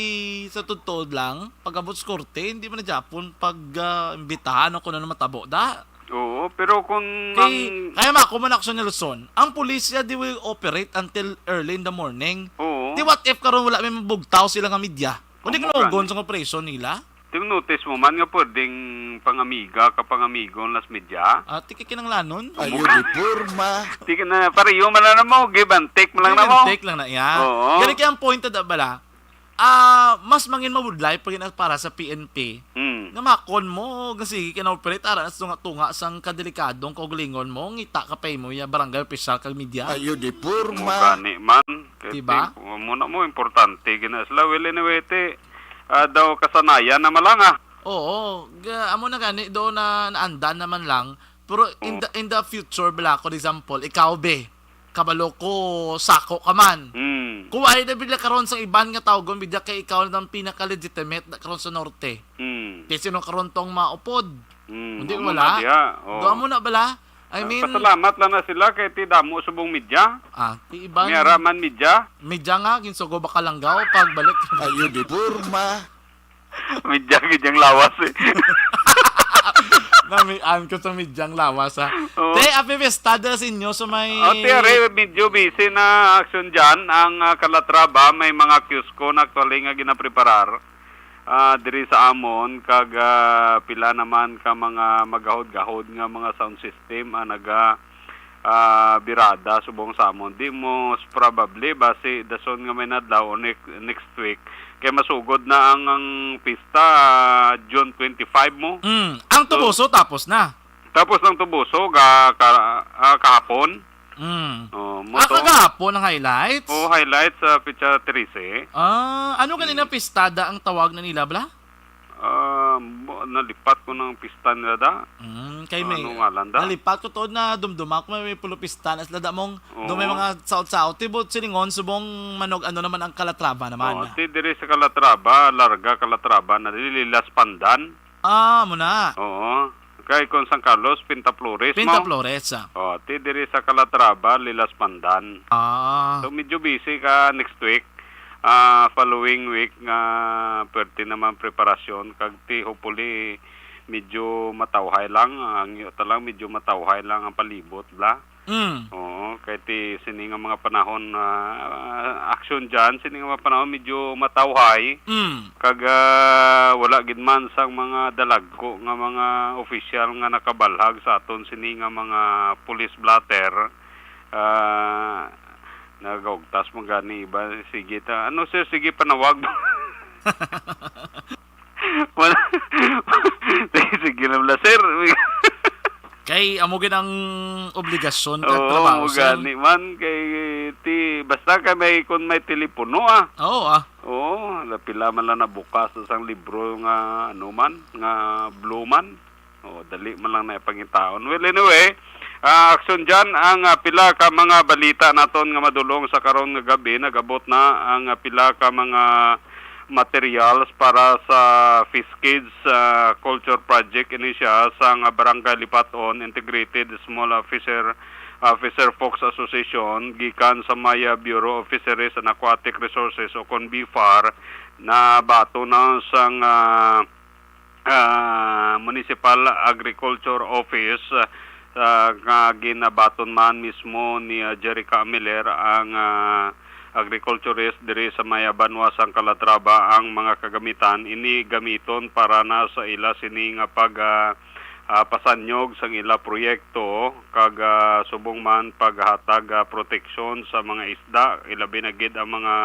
sa totoo lang, pag-abot sa korte, hindi man na gyapon pag, ah, imbitahan o kung ano matabo da. Oo, pero kung Kay, ang kaya ma, ako man, Action Nelson, ang pulis siya, they will operate until early in the morning. Oo. Di what if karon wala may mabugtaw sila nga media? Kundi Amo kinugon gani. Sa operasyon nila? Di notice mo man nga pwedeng pangamiga ka pangamigo las media? Ah, tiki kinanglanon? Ayo di porma. Di ka na, pareho man na mo, give and take mo lang na mo. Give and take lang na iya. Oo. Gani kaya ang point da bala, ah, mas mangin mabudlay pa gina para sa P N P. Hmm. Nga makon mo, nga sige ka na operate, ara sa tunga-tunga sang kadelikadong kaugalingon mo, ngita ka pa imo ya barangay opisyal kag media. Ayo di Mo porma. Gani man, kay Diba? Ti-, mo na mo, importante gina sila. Well, anyway, ti, ah, daw kasanayan na malanga. Oo, ga-, amo na gani do na naandan naman lang. Pero in Oo. the, in the future, bala, for example, ikaw, be, kabalo ko, sako ka man. Mm. Kuway na bigla karon sa iban nga tawgon, bigla kay ikaw na ang pinaka-legitimate na karon sa Norte. Mm. Kay sino karon tong maupod? Mm. Hindi, Amo wala. Na diha. Oo. Doon mo na bala? I Ah, mean, pasalamat lang na sila kay ti damo subong media. Ah, ti iban. May araman media. Media nga, ginsugo ba kalanggaw pagbalik? Ayo di porma. Media, media ang lawas eh. Namian ko sa media ang lawas, ha. Oo. Te, happy fiesta da sa inyo sa may Oh, te, are, medyo busy na action dyan. Ang, ah, Calatrava, may mga kiosko na actually nga ginapreparar. Ah, diri sa amon, kag, ah, pila naman ka mga magahod-gahod nga mga sound system ang naga, ah, birada subong sa amon. Di, most probably, basi dason nga may nadlaw o next, next week, kay masugod na ang, ang pista, ah, June twenty-five mo. Mm. Ang So, Tubuso tapos na. Tapos ang Tubuso ga-, ka-, ah, kahapon. Mm. Oh, mo Ah, to. Kagahapon ang highlights? Oh, highlights sa Pizza Trece. Ah, ano ganina Mm. pistada ang tawag na nila, bala? Ah, mo-, nalipat ko ng pista nila da. Mm, kay Ah, may ano ngalan da? Nalipat ko tuod na dumduma ko may, may pulo pista na sila da mong do may Oo. mga saot-saot. Tibot silingon subong manog ano naman ang Calatrava naman. Oh, ti diri sa Calatrava, larga Calatrava na dili Lilas Pandan. Ah, mo na. Oo. Kay kung San Carlos, Pinta Flores Pinta mo. Flores, ah. Oh, ti diri sa Calatrava, Lilas Pandan. Ah. So, medyo busy ka next week. Ah, following week nga pwerte naman preparasyon. Kag ti, hopefully, medyo matawhay lang. Ang iyo ta lang, medyo matawhay lang ang palibot, bla. Mm. Oo, kay ti sini nga mga panahon, ah, action dyan, sini nga mga panahon medyo matawhay. Mm. Kag, ah, wala gid man sang mga dalagko nga mga opisyal nga nakabalhag sa aton sini nga mga police blotter. Ah, nagaugtas man gani iba, sige ta. Ano, sir, sige panawag. Wala. Sige lang la, sir. Kay amo gid ang obligasyon kag Oo, trabaho, mo sir. Gani man kay ti basta kay may, kun may telepono, ah. Oo, ah. Oo, la pila man lang nabukas sa sang libro nga ano man, nga blue man. Oh, dali man lang na ipangitaon. Well, anyway, ah, action dyan ang, ah, pila ka mga balita naton nga madulong sa karon nga gabi. Nagabot na ang, ah, pila ka mga materials para sa Fish Kids, ah, Culture Project. Ini siya sa nga Barangay Lipaton Integrated Small, ah, Fisher, ah, Fisher Folks Association gikan sa Maya Bureau of Fisheries and Aquatic Resources o kon BFAR na bato na sang, ah, ah, Municipal Agriculture Office, ah, nga ginabaton man mismo ni, ah, Jerica Miller, ang, ah, agriculturist diri sa may, ah, banwa sang Calatrava, ang mga kagamitan ini gamiton para na sa ila sini nga pag, ah, ah, pasanyog sang ila proyekto kag, ah, subong man paghatag, ah, proteksyon sa mga isda, ilabi na gid ang mga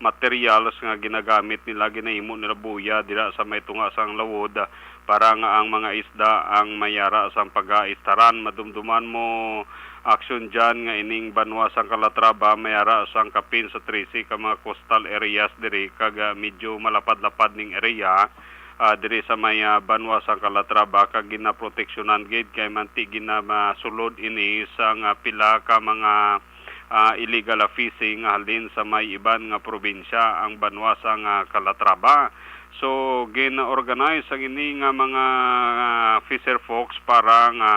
materials nga ginagamit nila, ginahimo nila buya dira sa may tunga sang lawod, para nga ang mga isda ang mayara sang pagaistaran. Madumduman mo, action dyan nga ining banwa sang Calatrava mayara sang kapin sa trese ka mga coastal areas diri, kag, ah, medyo malapad-lapad ning area. ah, diri sa may, ah, banwa sang Calatrava, kag ginaproteksyonan gid kay manti ginamasulod ini sang, ah, pila ka mga, ah, illegal, ah, fishing nga halin sa may iban nga probinsya ang banwa sang, ah, Calatrava. So, gin-organize ang ini nga mga, ah, fisher folks para nga,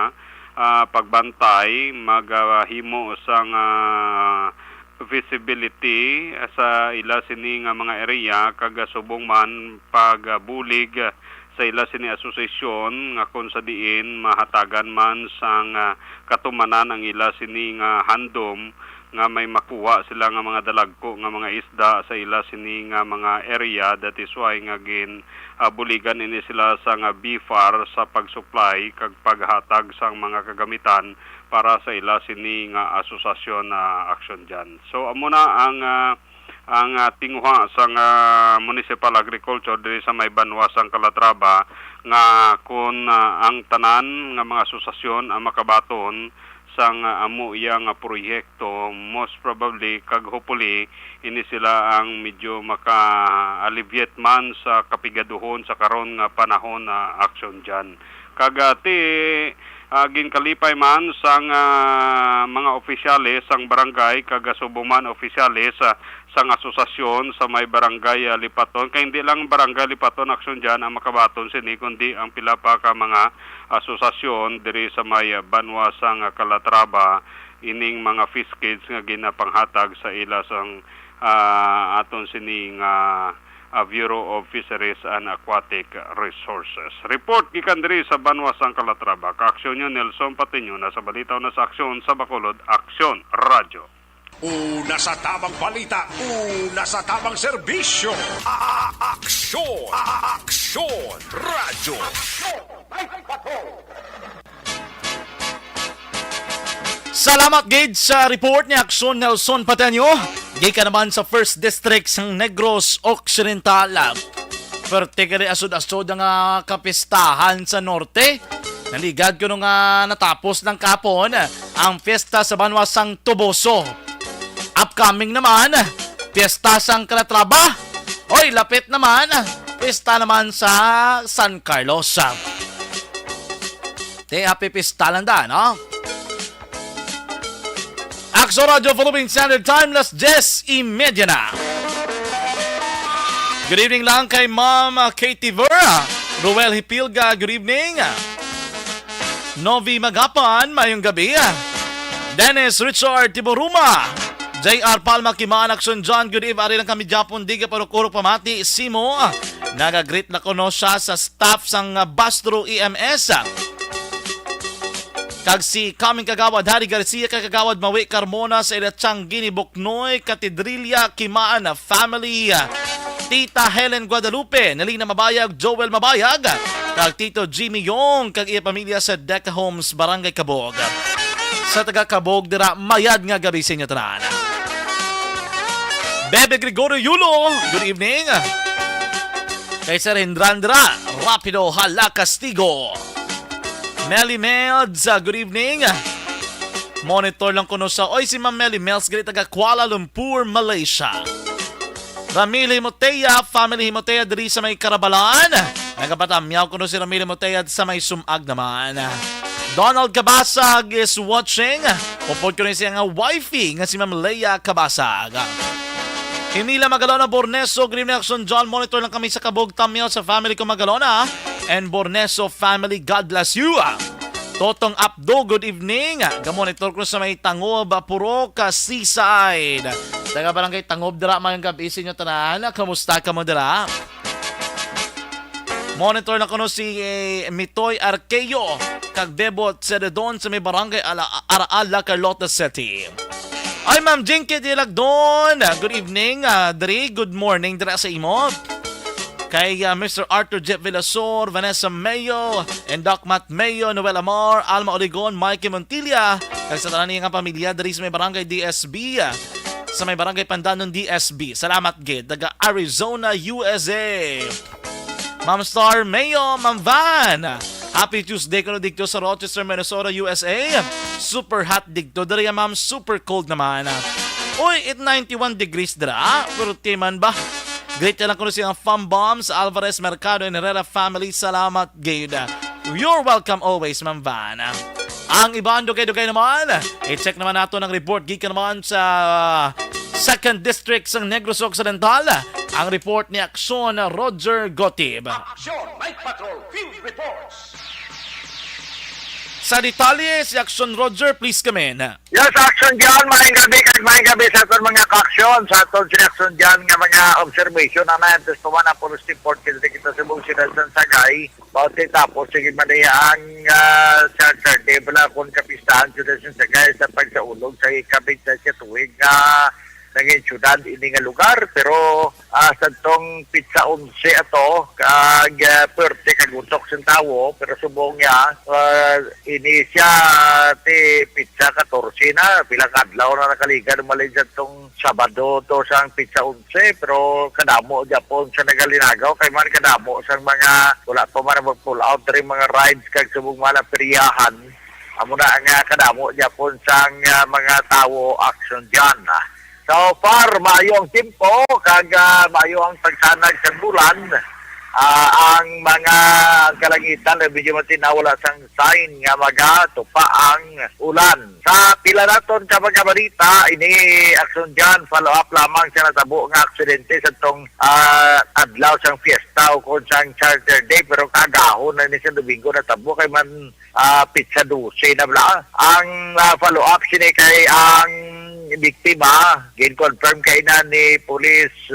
ah, pagbantay, maghimo sang, ah, visibility sa ila sini nga mga area, kag subong man pagbulig sa ila sini asosasyon, nga kon sa diin mahatagan man sang, ah, katumanan ang ila sini nga handom, nga may makuha sila nga mga dalagko nga mga isda sa ila sini nga mga area. That is why nga gin, ah, buligan ini sila sa nga B far sa pag-supply kag paghatag sang mga kagamitan para sa ila sini nga asosasyon na aksyon dyan. So, amo na ang, ah, ang, ah, tinguha sang, ah, Municipal Agriculture diri sa may banwa sang Calatrava, nga kun, ah, ang tanan nga mga asosasyon ang makabaton sang, ah, amo iya nga proyekto, most probably kag hopefully ini sila ang medyo maka-alleviate man sa kapigaduhon sa karon nga panahon na aksyon dyan. Kag, ah, ti, ah, ginkalipay man sang, ah, mga opisyales sang barangay kag subong man opisyales, ah, sang asosasyon sa may barangay, ah, Lipaton. Kay hindi lang barangay Lipaton aksyon dyan ang makabaton sini, kundi ang pila pa ka mga asosasyon diri sa may, ah, banwa sang, ah, Calatrava, ining mga fish cage nga ginapanghatag sa ila sang, ah, aton sini nga, ah, Bureau of Fisheries and Aquatic Resources. Report gikan diri sa banwa sang Calatrava. Kaaksyon nyo, Nelson Patiño, na sa balita, una sa aksyon, sa Bacolod, Aksyon Radyo. Una sa tamang balita, una sa tamang serbisyo. A-, a-, aksyon, a-, a-, aksyon, radyo. Salamat gid sa report ni Aksyon Nelson Pateño. Gikan naman sa First District sang Negros Occidental. Perte kini asod-asod nga kapistahan sa norte. Naligad kuno nga natapos lang kapon ang fiesta sa banwa sang Toboso. Upcoming naman, fiesta sang Calatrava. Oy, lapit naman, fiesta naman sa San Carlos. Te, happy fiesta lang da, no? Aksyon Radyo Philippine Standard Time, las diyes y media na. Good evening lang kay Ma'am, ah, Katie Vera, Roel Hipilga, good evening. Novi Magapan, mayong gabi. Dennis Richard Tiboruma, J R Palma Kimaan, Aksyon John, good eve, ari lang kami Japon, di ka parukurok pamati, Simo. Nagagreet na kuno siya sa staff sang, ah, Bastro E M S. Kag si Kaming Kagawad Harry Garcia kag Kagawad Mawi Carmona sa ila Tiangini Buknoy, Katedrilla, Kimaan family. Tita Helen Guadalupe, Nelina Mabayag, Joel Mabayag, kag Tito Jimmy Yong, kag iya pamilya sa Deca Homes, Barangay Cabog. Sa taga Cabog dira, mayad nga gabi sa inyo tanan. Bebe Gregorio Yulo, good evening. Kay Sir Hindrandra, rapido hala kastigo. Melly Melds, ah, good evening. Monitor lang kuno sa, oy, si Ma'am Melly Melds, gali taga Kuala Lumpur, Malaysia. Ramil Himotea, family Himotea diri sa may Karabalan. Nagapatamyaw kuno si Ramil Himotea sa may Sumag naman. Donald Kabasag is watching. Upod ko rin siya nga wifey nga si Ma'am Leia Kabasag. Emila Magalona Borneso, good evening, Aksyon John. Monitor lang kami sa Kabog, tamyaw sa family ko Magalona and Borneso family. God bless you. Totong Apdo, good evening. Gamonitor ko sa may Tangob, Purok, Seaside. Taga Barangay Tangob dira, mayong gabi sa inyo tanan. Kamusta kamo dira? Monitor na kuno si, eh, Mitoy Arqueo kag Bebot Sededon sa may barangay Ala-, Araal, La Carlota City. Ay, Ma'am Jinky Dilagdon, good evening, ah, diri, good morning dira sa imo. Kay, ah, Mister Arthur Jeff Villasor, Vanessa Mayo, and Doc Matt Mayo, Noel Amar, Alma Oligon, Mikey Montilla, kag sa tanan niya nga pamilya diri sa may barangay D S B, ah, sa may barangay Pandanon D S B. Salamat gid, taga Arizona, U S A. Ma'am Star Mayo, Ma'am Van, happy Tuesday kuno dito sa Rochester, Minnesota, U S A. Super hot dito. Diri, Ma'am, super cold naman. Uy, it ninety-one degrees dira. Pero timan ba? Greet na lang kuno si Fam Bombs Alvarez Mercado and Herrera family. Salamat gid. You're welcome always, Ma'am Van. Ang iban dugay-dugay naman, i-check naman nato ang report gikan naman sa Second District sa Negros Occidental. Ang report ni Aksyon Roger Gotib. Aksyon Night Patrol Field Reports. Sa detalye, si Aksyon Roger, please come in. Yes, Aksyon John, maayong gabi kag maayong gabi sa aton mga ka-aksyon, sa aton si Aksyon John nga mga observation na natin sa mga police report kita kita sa buong siyudad sa Sagay. Bauti tapos, sige man niya ang ah, Saturday, wala akong kapistahan sa Sagay sa pagsaulog sa ikabit sa siya tuig nga naging syudad ini nga lugar, pero ah, sa tong pitsa onse ato, kag ah, pwerte kag usok sa tawo, pero subong niya, ah, ini siya ti pitsa katorse na, pila ka adlaw na nakaligad, umalin sa tong Sabado to sang pitsa onse, pero kadamo gyapon sa nagalinagaw, kay man kadamo sang mga wala pa man mag-pull out diri mga rides kag subong mga peryahan. Amo na nga kadamo gyapon sang ah, mga tawo action dyan. So far, maayo ang tempo, kag ah, maayo ang pagsanag sa bulan. Ah, ang mga kalangitan na medyo matinaw, wala sang sign nga magatupa ang ulan. Sa pila naton ka mga balita, ini action dyan, follow up lamang sa natabo nga aksidente sa tong ah, adlaw sang fiesta o kung sang Charter Day, pero kagahon na ni sa Domingo natabo kay man ah, pitsa dose na bala. Ang ah, follow-up sini kay ang biktima, gin-confirm kay na ni Police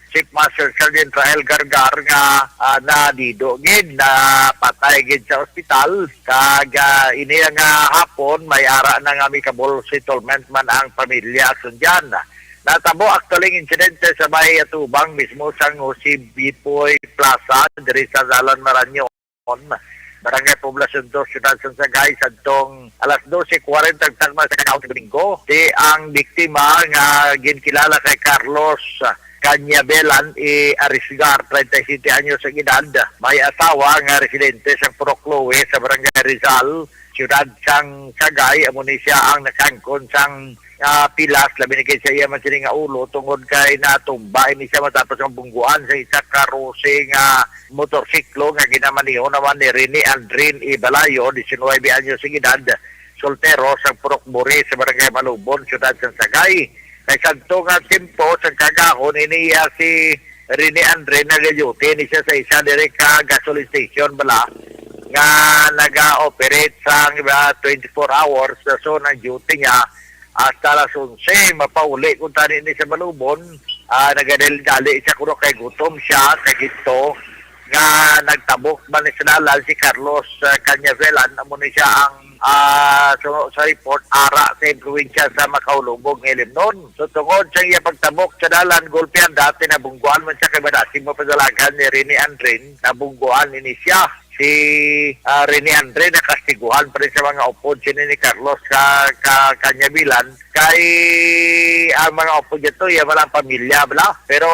Chief Master Sergeant Rael Gargar nga ah, nadido gid, na patay gid sa ospital. Kag ah, ini nga hapon, may ara na nga amicable settlement man ang pamilya action dyan. Natabo actually ang insidente sa may atubang mismo sang Jose Bipoy Plaza, diri sa Dalan Marañon. Barangay Poblacion Dos, Siyudad sang Sagay, sadtong alas dose kwarenta ug tagma sa kagaon sa Domingo. Si ang biktima nga ginkilala kay Carlos Canyabelan E. Arisgar, treinta y siete anyos ang edad, may asawa nga residente sa Purok Loe sa Barangay Rizal, Siyudad sang Sagay. Amo ni siya ang nakangkon sang ah, pilas, labi na gid sa iya man sini nga ulo, tungod kay natumba ini siya matapos ang bungguan sa isa ka rose nga motorsiklo nga ginamaneho naman ni Rene Andrin Ibalayo, diecinuebe anyos ang edad, soltero sa Purok Buri sa Barangay Malubon, Siyudad sa Sagay. Kay sadto nga tiyempo sa kagahon ini iya si Rene Andrin, nagaduty ni siya sa isa diri ka gasoline station bala nga naga-operate sa, ah, twenty-four hours. So, nang duty niya hasta alas onse, mapauli kung tani ni sa Malubon. Ah, nagadali-dali siya kuno kay gutom siya, kay ginto nga nagtabok man ni sa dalan si Carlos ah, Canyavelan. Amo ni siya ang ah, so, sa report, ara sa impluwensya sa makaulubog nga ilimnon. So, tungod sa iya pagtabok sa dalan, gulpihan dati nabungguan man siya kay madasig mapadalagan ni Rene Andrin, nabungguan ini siya. Si ah, Rene Andre nakastiguhan pa rin sa mga upod sini ni Carlos ka, ka Kanyabilan, kay ang mga upod niya to, iya man ang pamilya bala. Pero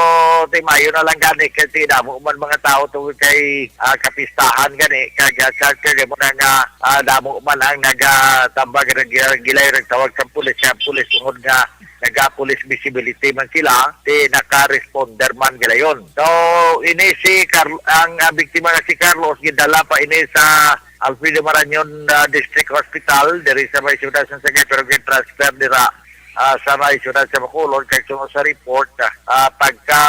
timayo na lang gani kay ti damo man mga tao to kay ah, kapistahan gani, kag ah, sa kag mo na nga ah, damo man ang nagatambag, nag-, gilay nagtawag sa pulis, sa pulis tungod nga naga-police visibility man sila, ti naka-responder man gilayon. So, ini si Car-, ang ah, biktima nga si Carlos gidala pa ini sa Alfredo Marañon ah, District Hospital diri sa may siyudad sa Sagay, pero gin-transfer dira ah, sa may siyudad sa Bacolod. Kay tungod sa report, ah, pagka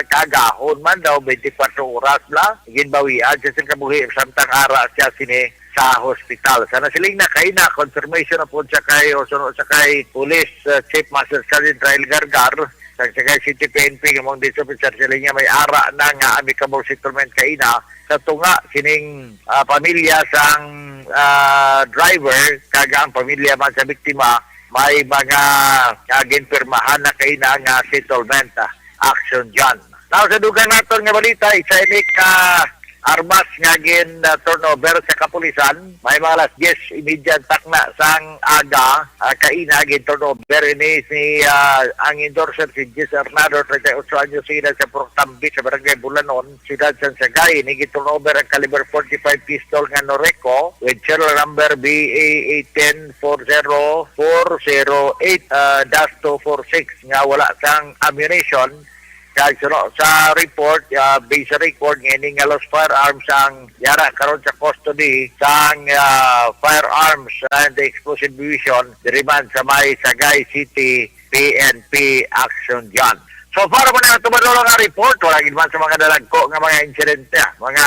kaagahon man daw, twenty-four oras la, ginbawian siya sa kabuhi, samtang ara siya sini sa hospital. Sa nasiling na kaina, confirmation na po siya kay, o suno siya kay Police ah, Chief Master Sergeant Rael Gargar, sa Sagay City P N P, nga mong diso, Sir Celia, may ara na nga amicable settlement kaina sa tunga sining ah, pamilya sang ah, driver, kag ang pamilya man sa biktima may mga ah, ginpirmahan na kaina nga settlement ah, action dyan. Now, sa dugang naton nga balita, isa ini ka armas nga gin ah, turnover sa kapulisan. May mga alas diyes y media takna sang aga, ah, kaina gin turnover ini si ah, ang endorser si Jis Arnado, treinta y ocho anyos, sila sa Purok Tambit sa Barangay Bulanon, Siyudad San Sagay. Ini gin turnover ang caliber forty-five pistol nga Noreco with serial number B A eighteen four zero four zero eight ah, dash two four six nga wala sang ammunition. Kag suno sa report, ah, based sa record, nga ini nga lost firearms ang yara karon sa custody sang, ah, Firearms and Explosive Division diri man sa may Sagay City P N P Action Dyan. So far, man ang tumalo nga report, wala gid man sa mga nalagko nga mga insidente, ah, mga,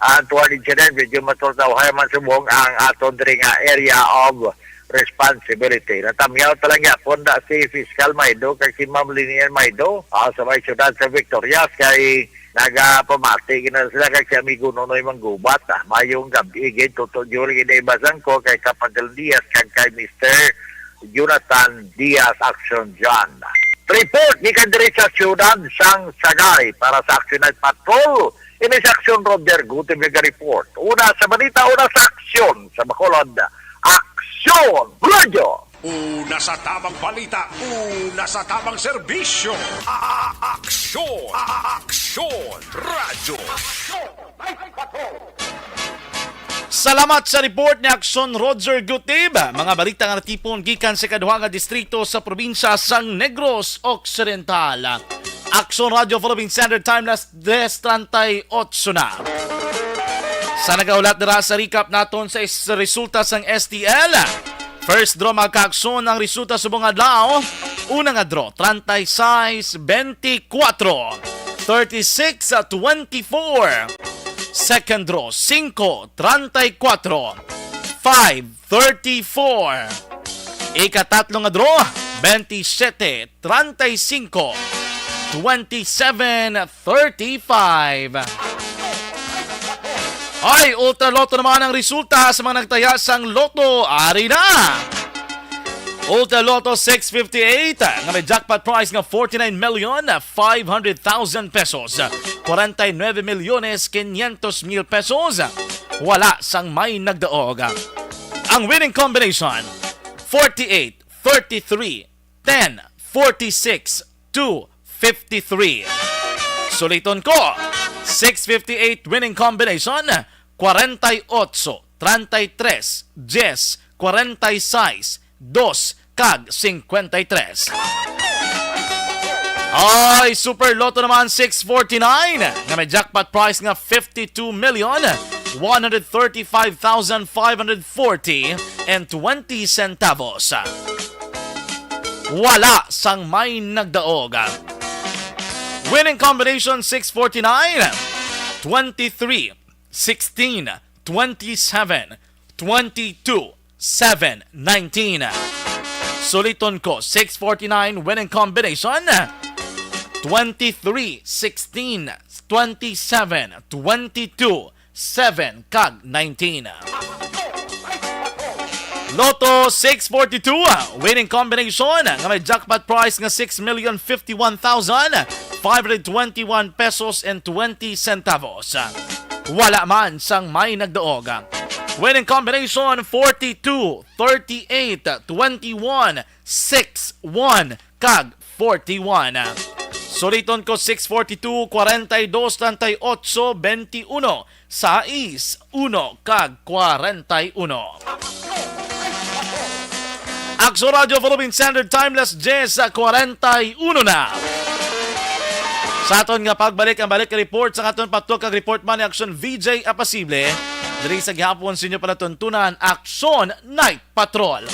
ah, untoward incident. Medyo matultaw man subong ang aton diri nga area of responsibility. Natamyaw ta lang gyapon da si Fiscal Maido kag si Ma'am Linian Maido, ah, sa may siyudad sa Victorias, kay nagapamati gina sila kag si Amigo Nonoy Manggubat. Ah, mayong gabi gid, Toto Jul, ginaibasang ko kay Kapagal Diaz kag kay Mister Jonathan Diaz Action John. Report gikan diri sa siyudad sang Sagay para sa Action Night Patrol. Ini sa Action Roger Gutib nga report. Una sa balita, una sa aksyon sa Bacolod. Aksyon! Radyo! Una sa tamang balita, una sa tamang serbisyo. A- a- Aksyon! A- a- Aksyon! Radyo! Salamat sa report ni Aksyon Roger Gutib. Mga balita nga natipon gikan sa ikaduha nga distrito sa probinsya sang Negros Occidental. Aksyon Radyo Philippine Standard Time, las tres treinta y ocho na. Sa nagahulat dira sa recap naton sa is-, resulta sang S T L. First draw, mga kaaksyon, ang resulta subong adlaw. Una nga draw, treinta y seis veinticuatro, thirty-six twenty-four. Second draw, cinco treinta y cuatro, five thirty-four. Ikatatlo nga draw, veintisiete treinta y cinco, twenty-seven thirty-five. Ay, Ultra Lotto naman ang resulta sa mga nagtaya sang Lotto. Ari na! Ultra Lotto six fifty-eight, nga may jackpot prize nga forty-nine million five hundred thousand pesos, forty-nine milyones quinientos mil pesos. Wala sang may nagdaog. Ang winning combination, forty-eight, thirty-three, ten, forty-six, two, fifty-three. Suliton ko, six fifty-eight winning combination, forty-eight, treinta y tres, diez, forty-seis, dos, kag cincuenta y tres. Ay, Super Lotto naman six forty-nine, nga may jackpot prize nga fifty-two million one hundred thirty-five thousand five hundred forty and twenty centavos. Wala sang may nagdaog. Winning combination six forty-nine, twenty-three, sixteen, twenty-seven, twenty-two, seven, nineteen. Suliton ko, six forty-nine winning combination, twenty-three, sixteen, twenty-seven, twenty-two, seven, kag nineteen. Lotto six forty-two, winning combination nga may jackpot prize nga six million fifty-one thousand five hundred twenty-one pesos and twenty centavos. Wala man sang may nagdaog. Winning combination forty-two, thirty-eight, twenty-one, six, one, kag forty-one. Suliton ko, six forty-two, forty-dos, treinta y ocho, veintiuno, sais, uno, kag forty-uno. Aksyon Radyo Philippine Standard Time, las diez forty y uno na. Sa aton nga pagbalik, ang balik report sa aton patok kag report man ni Aksyon V J Apasible. Diri sa gihapon sa inyo palatuntunan, Aksyon Night Patrol.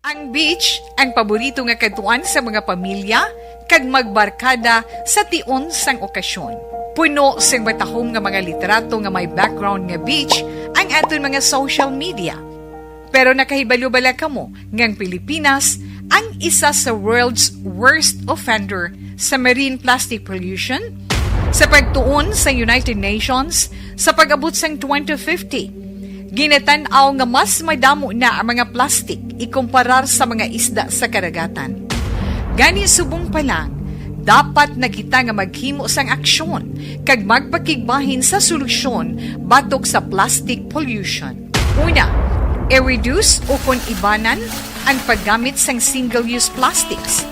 Ang beach, ang paborito nga kadtuan sa mga pamilya kag magbarkada sa tion sang okasyon. Puno sing matahom nga mga litrato nga may background nga beach ang aton mga social media. Pero nakahibalo bala kamo nga ang Pilipinas ang isa sa world's worst offender sa marine plastic pollution? Sa pagtuon sa United Nations, sa pag-abot sang twenty fifty, ginatan-aw nga mas madamo na ang mga plastic ikumparar sa mga isda sa karagatan. Gani, subong pa lang, dapat na kita nga maghimo sang aksyon kag magpakigbahin sa solusyon batok sa plastic pollution. Una, i-reduce o kon ibanan ang paggamit sang single-use plastics.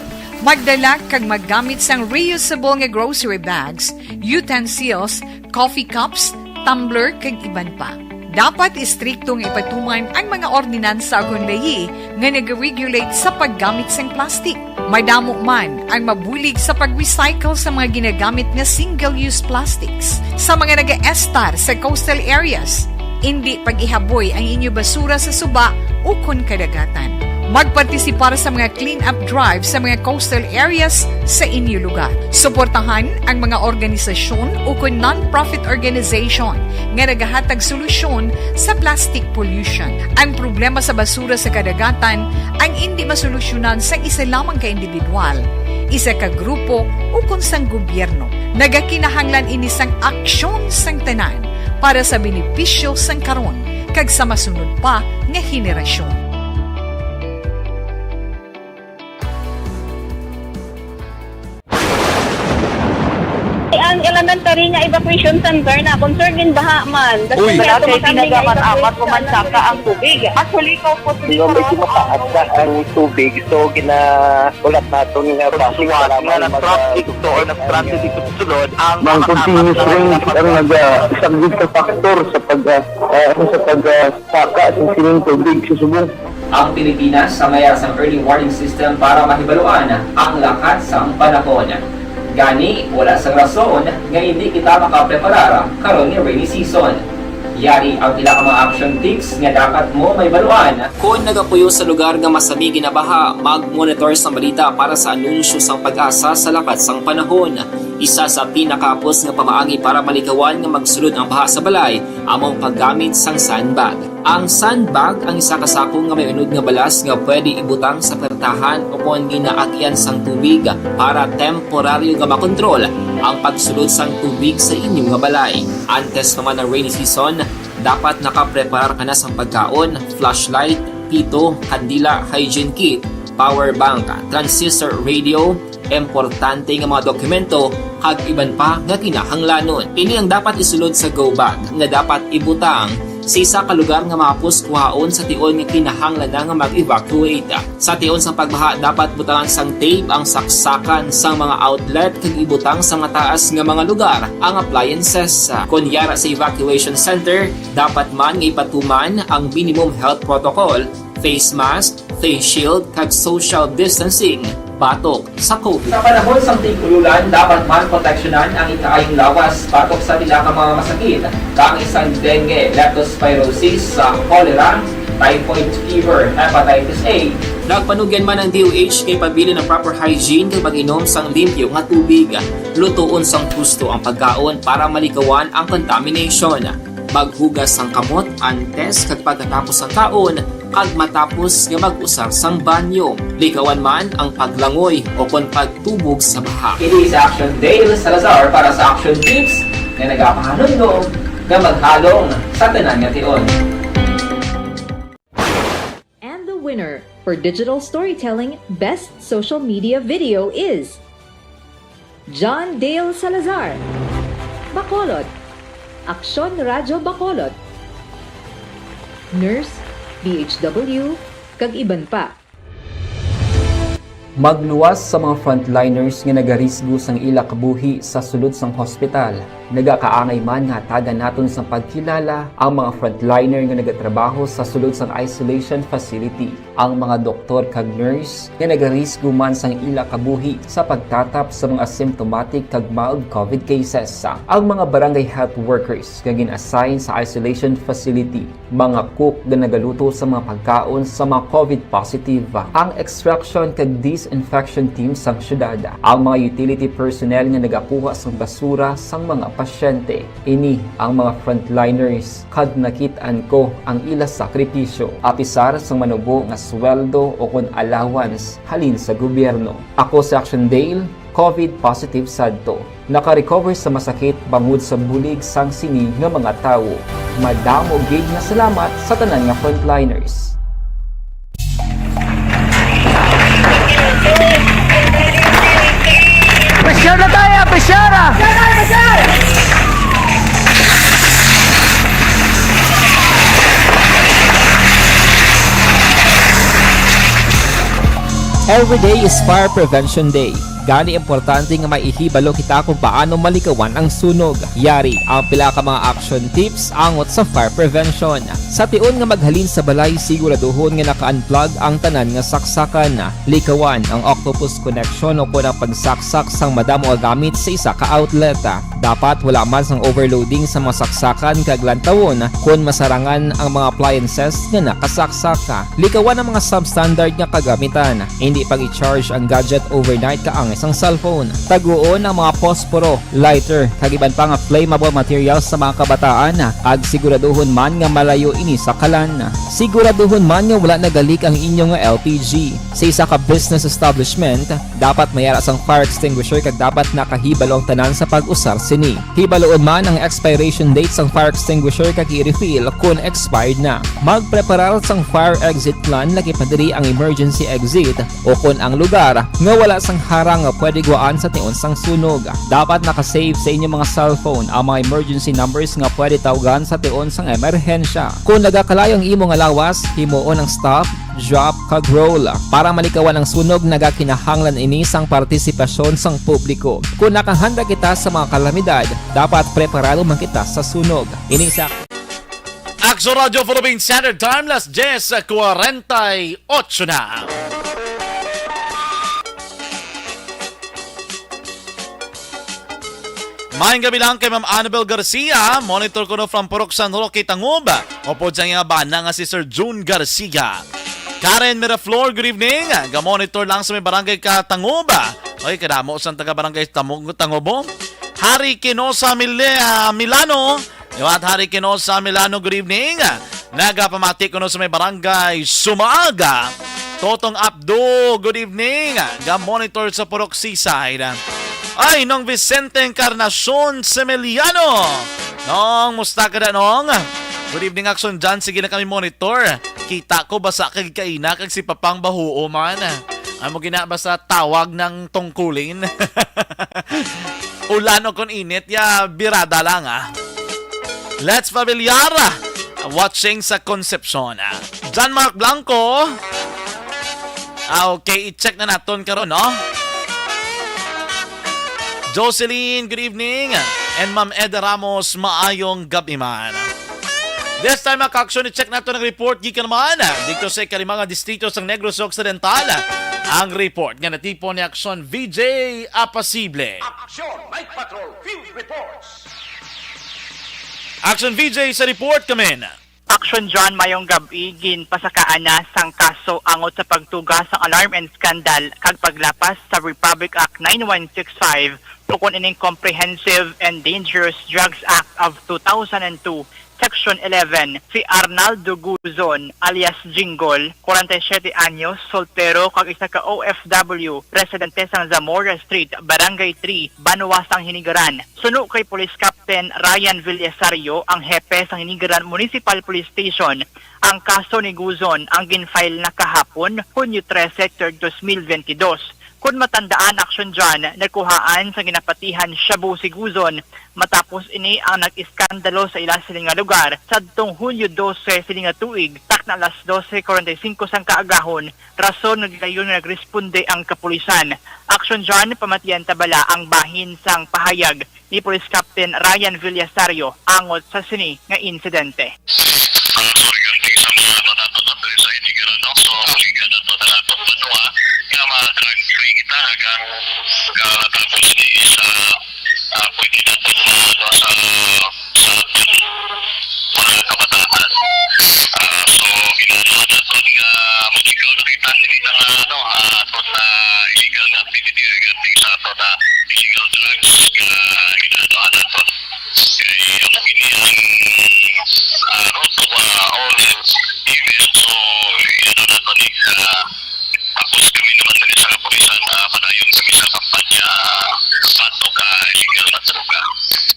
Pagdala kag maggamit sang reusable nga grocery bags, utensils, coffee cups, tumbler, kag iban pa. Dapat istrikto nga ipatuman ang mga ordinansa ukon layi nga nag-regulate sa paggamit sang plastic. Madamo man ang mabulig sa pag-recycle sa mga ginagamit nga single-use plastics. Sa mga nag-estar sa coastal areas, indi pag-ihaboy ang inyo basura sa suba ukon kadagatan. Magpartisipar sa mga clean-up drive sa mga coastal areas sa inyo lugar. Suportahan ang mga organisasyon ukon non-profit organization nga nagahatag solusyon sa plastic pollution. Ang problema sa basura sa kadagatan ang indi masolusyonan sang isa lamang ka individual, isa ka grupo, ukon sang gobyerno. Nagakinahanglan ini sang aksyon sang tanan para sa benepisyo sang karon kag sa masunod pa nga henerasyon. Ang elementary nga evacuation center na concern gin baha man. Uy. Wala kay tinaga man amat o mansaka ang tubig. Actually, ikaw po, medyo mataas na ang tubig, so gina-, ulat naton nga basi nga nag-traffic to or nag-transit dito sa sulod ang mga continuous rain ang naga-, isa gid ka factor sa pag, ah, ah, ano, sa pag, ah, saka sa sining tubig sa subong. Ang Pilipinas sa mayar sang early warning system para mahibaluan ang lakat sang panahon. Gani, wala sang rason nga indi kita makapreparar karon nga rainy season. Yari ang pila ka mga action tips nga dapat mo mahibaluan. Kon nagapuyo sa lugar nga masami ginabaha, mag-monitor sang balita para sa anunsyo sang PAGASA sa lakat sang panahon. Isa sa pinakahapos nga pamaagi para malikawan nga magsulod ang baha sa balay amo ang paggamit sang sandbag. Ang sandbag ang isa ka sako nga may unod nga balas nga pwede ibutang sa pertahan o kon ginaagian sang tubig para temporaryo nga makontrol ang pagsulod sang tubig sa inyo nga balay. Antes pa man ang rainy season, dapat nakapreparar ka na sang pagkaon, flashlight, pito, kandila, hygiene kit, power bank, transistor radio, importante nga mga dokumento, kag iban pa nga kinahanglanon. Ini ang dapat isulod sa go bag nga dapat ibutang sa isa ka lugar nga mahapos kuhaon sa tion nga kinahanglan na nga mag-evacuate. Sa tion sang pagbaha, dapat butangan sang tape ang saksakan sang mga outlet kag ibutang sa mataas nga mga lugar ang appliances. Kon yara sa evacuation center, dapat man nga ipatuman ang minimum health protocol, face mask, face shield, kag social distancing batok sa COVID. Sa panahon sang tig-ululan, dapat man proteksyonan ang ikaayong lawas batok sa pila ka mga masakit, kaangay sang dengue, leptospirosis, sa cholera, typhoid fever, hepatitis A. Nagpanugyan man ang D O H nga ipabilin ang proper hygiene kag mag-inom sang limpyo nga tubig. Lutoon sang husto ang pagkaon para malikawan ang contamination. Maghugas sang kamot antes kag pagkatapos sang kaon, kag matapos nga mag-usar sang banyo. Likawan man ang paglangoy o kon pagtubog sa baha. Ini si Action Dale Salazar para sa Action Tips nga nagapahanumdom nga maghalong sa tanan nga tion. And the winner for Digital Storytelling Best Social Media Video is John Dale Salazar, Bacolod, Aksyon Radyo Bacolod, Nurse, D H W, kag iban pa. Magluwas sa mga frontliners nga nagarisgo sang ila kabuhi sa sulod sang hospital. Nagakaangay man nga hatagan naton sang pagkilala ang mga frontliner nga nagatrabaho sa sulod sang isolation facility, ang mga doktor kag nurse nga nagarisgo man sang ila kabuhi sa pagtatap sa mga asymptomatic kag mild COVID cases, ang mga barangay health workers nga gin-assign sa isolation facility, mga cook nga nagaluto sa mga pagkaon sa mga COVID positive, ang extraction kag disinfection team sang syudad, ang mga utility personnel nga nagakuha sang basura sang mga pasyente. Ini ang mga frontliners, kag nakit-an ko ang ila sakripisyo, apisar sang manubo nga sweldo o kon allowance halin sa gobyerno. Ako si Action Dale, COVID positive sadto. Naka-recover sa masakit bangod sa bulig sang sini nga mga tawo. Madamo gid nga salamat sa tanan nga frontliners. Pressure na tayo! Pressure na! Every day is Fire Prevention Day. Gani, importante nga may ihibalo kita kung paano malikawan ang sunog. Yari ang pila ka mga action tips angot sa fire prevention. Sa tion nga maghalin sa balay, siguraduhon nga naka-unplug ang tanan nga saksakan. Likawan ang octopus connection o kon ang pagsaksak sang madamo nga gamit sa isa ka outlet. Dapat wala man sang overloading sa mga saksakan kag lantawon kon masarangan ang mga appliances nga nakasaksak. Likawan ang mga substandard nga kagamitan. Hindi pag-i-charge ang gadget overnight kaangay sang cellphone. Taguon ang mga posporo, lighter, kag iban pa nga flammable materials sa mga kabataan, kag siguraduhon man nga malayo ini sa kalan. Siguraduhon man nga wala nagalik ang inyo nga L P G. Sa isa ka business establishment, dapat may ara sang fire extinguisher kag dapat nakahibalo ang tanan sa pag-usar sini. Hibaloon man ang expiration date sang fire extinguisher kag i-refill kon expired na. Magpreparar sang fire exit plan, lakip na diri ang emergency exit o kon ang lugar nga wala sang harang nga pwede gwaan sa tion sang sunog. Dapat naka-save sa inyo mga cellphone ang mga emergency numbers nga pwede tawgan sa tion sang emerhensya. Kon nagakalayo ang imo nga lawas, himuon ang stop, drop, kag roll. Para malikawan ang sunog, nagakinahanglan ini sang partisipasyon sang publiko. Kon nakahanda kita sa mga kalamidad, dapat preparado man kita sa sunog. Ini sa Action Radio Philippine Standard Time, las diez cuarenta y ocho na. Maayong gabi lang kay Ma'am Annabel Garcia, monitor kuno from Purok San Roque, Tangub. Upod sa iya bana nga si Sir June Garcia. Karen Miraflor, good evening. Ga-monitor lang sa may barangay ka Tangub. Oy, kadamo sang taga barangay Tamug-, Tangub, oh. Harry Kinosa Mile-, ah, Milano. Liwat Harry Kinosa Milano, good evening. Nagapamati kuno sa may barangay Sumaga. Totong Abdo, good evening. Ga-monitor sa Purok Seaside. Ay, Nong Vicente Encarnacion Semeliano. Nong, musta ka da, Nong? Good evening, Action John. Sige na kami monitor. Kita ko, basa kag kaina, kag si Papang bahuo man. Amo gina, basta tawag ng tungkulin. Ulan o kon init, ya, birada lang, ah. Let's Familiar, watching sa Concepcion. John Mark Blanco. Ah, okay, i-check na naton karon, no? Jocelyn, good evening. And Ma'am Eda Ramos, maayong gabi man. This time, mga ka-action, i-check nato ang report gikan naman dito sa ikalimang distrito sa Negros Occidental. Ang report nga natipon ni Action V J Apasible. Action Night Patrol Field Reports. Action V J sa report kami. Action John, mayong gab-i. Ginpasakaan na sang kaso angot sa pagtuga sang alarm and scandal kag paglapas sa Republic Act nine one six five ukon ining Comprehensive and Dangerous Drugs Act of two thousand and two, Section eleven, si Arnaldo Guzon alias Jinggol, kwarenta y siyete anyos, soltero kag isa ka O F W, residente sang Zamora Street, Barangay three, Banwa sang Hinigaran. Suno kay Police Captain Ryan Villasario, ang hepe sang Hinigaran Municipal Police Station, ang kaso ni Guzon ang gin-file na kahapon, Hunyo trese, third, dos mil benti dos. Kon matandaan, Action John, nagkuhaan sa ginapatihan shabu si Guzon matapos ini ang nag-iskandalo sa ila sini nga lugar sadtong Hunyo dose sini nga tuig, takna alas dose kwarenta y singko sang kaagahon, rason nga gilayon nga nagresponde ang kapulisan. Action John, pamatian ta bala ang bahin sang pahayag ni Police Captain Ryan Villasario angot sa sini nga insidente. Ah, sorry, kang sa mga ano nato, no, diri sa Hinigaran, no? So, balikan nato na nato banwa nga ma-drug free kita, hanggang, ah, tapos ni sa, ah, pwede nato ma-, ano, sa, sa aton mga kabataan. Ah, so, ginaanuhan nato nga mo-check out kita, dili na nga, ano, ah, aton na illegal nga activity regarding sa aton na illegal drugs nga ginaanuhan nato. Kay amo gini ang, ah, root of, ah, all evil. So, ano nato ni, ah, tapos kami naman dali sa kapulisan, ah, padayon kami sa kampanya, ah, batok, ah, illegal na droga.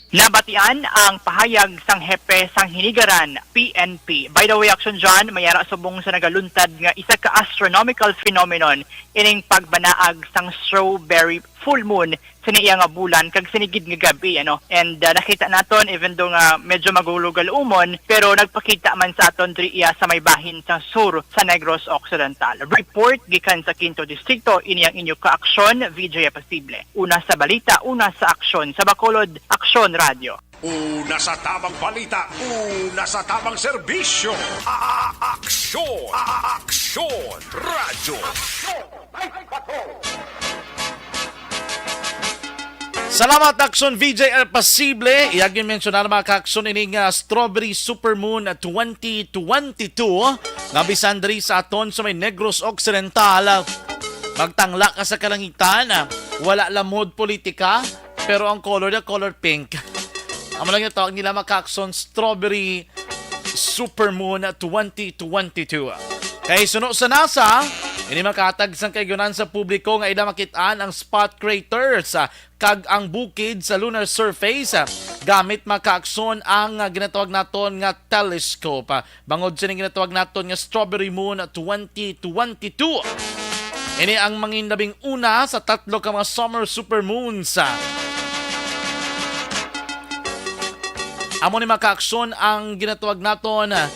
Nabatian ang pahayag sang hepe sang Hinigaran P N P. By the way, Action John, may ara subong sa nagaluntad nga isa ka astronomical phenomenon ining pagbanaag sang strawberry full moon sini iya nga bulan kag sini gid nga gab-i, ano. And, ah, nakita naton, even though nga medyo magulog-alumon, pero nagpakita man sa aton diri iya sa may bahin sa sur sa Negros Occidental. Report gikan sa Quinto Distrito, ini ang inyo kaaksyon, V J Apasible. Una sa balita, una sa aksyon. Sa Bacolod, Aksyon Radio. Una sa tamang balita, una sa tamang serbisyo. A-, a-, aksyon, a-, a-, aksyon, radyo. Aksyon, may patrol. Salamat, Aksyon V J Apasible. Iya ginmensyonar, mga kaaksyon, ini nga Strawberry Supermoon twenty twenty-two nga bisan diri sa aton sa may Negros Occidental, magtangla ka sa kalangitan, wala lamod politika, pero ang color niya, color pink. Amo lang yung tawag nila, mga kaaksyon, Strawberry Supermoon twenty twenty-two. Kay suno sa NASA, ini makahatag sang kaigsunan sa publiko nga ila makit-an ang spot craters, ah, kag ang bukid sa lunar surface, ah, gamit, mga kaaksyon, ang, ah, ginatawag naton nga telescope, ah, bangod sa ginatawag naton nga Strawberry Moon twenty twenty-two. Ini ang mangin labing una sa tatlo ka mga summer supermoons, ah. Amo ni, mga kaaksyon, ang ginatawag naton, ah,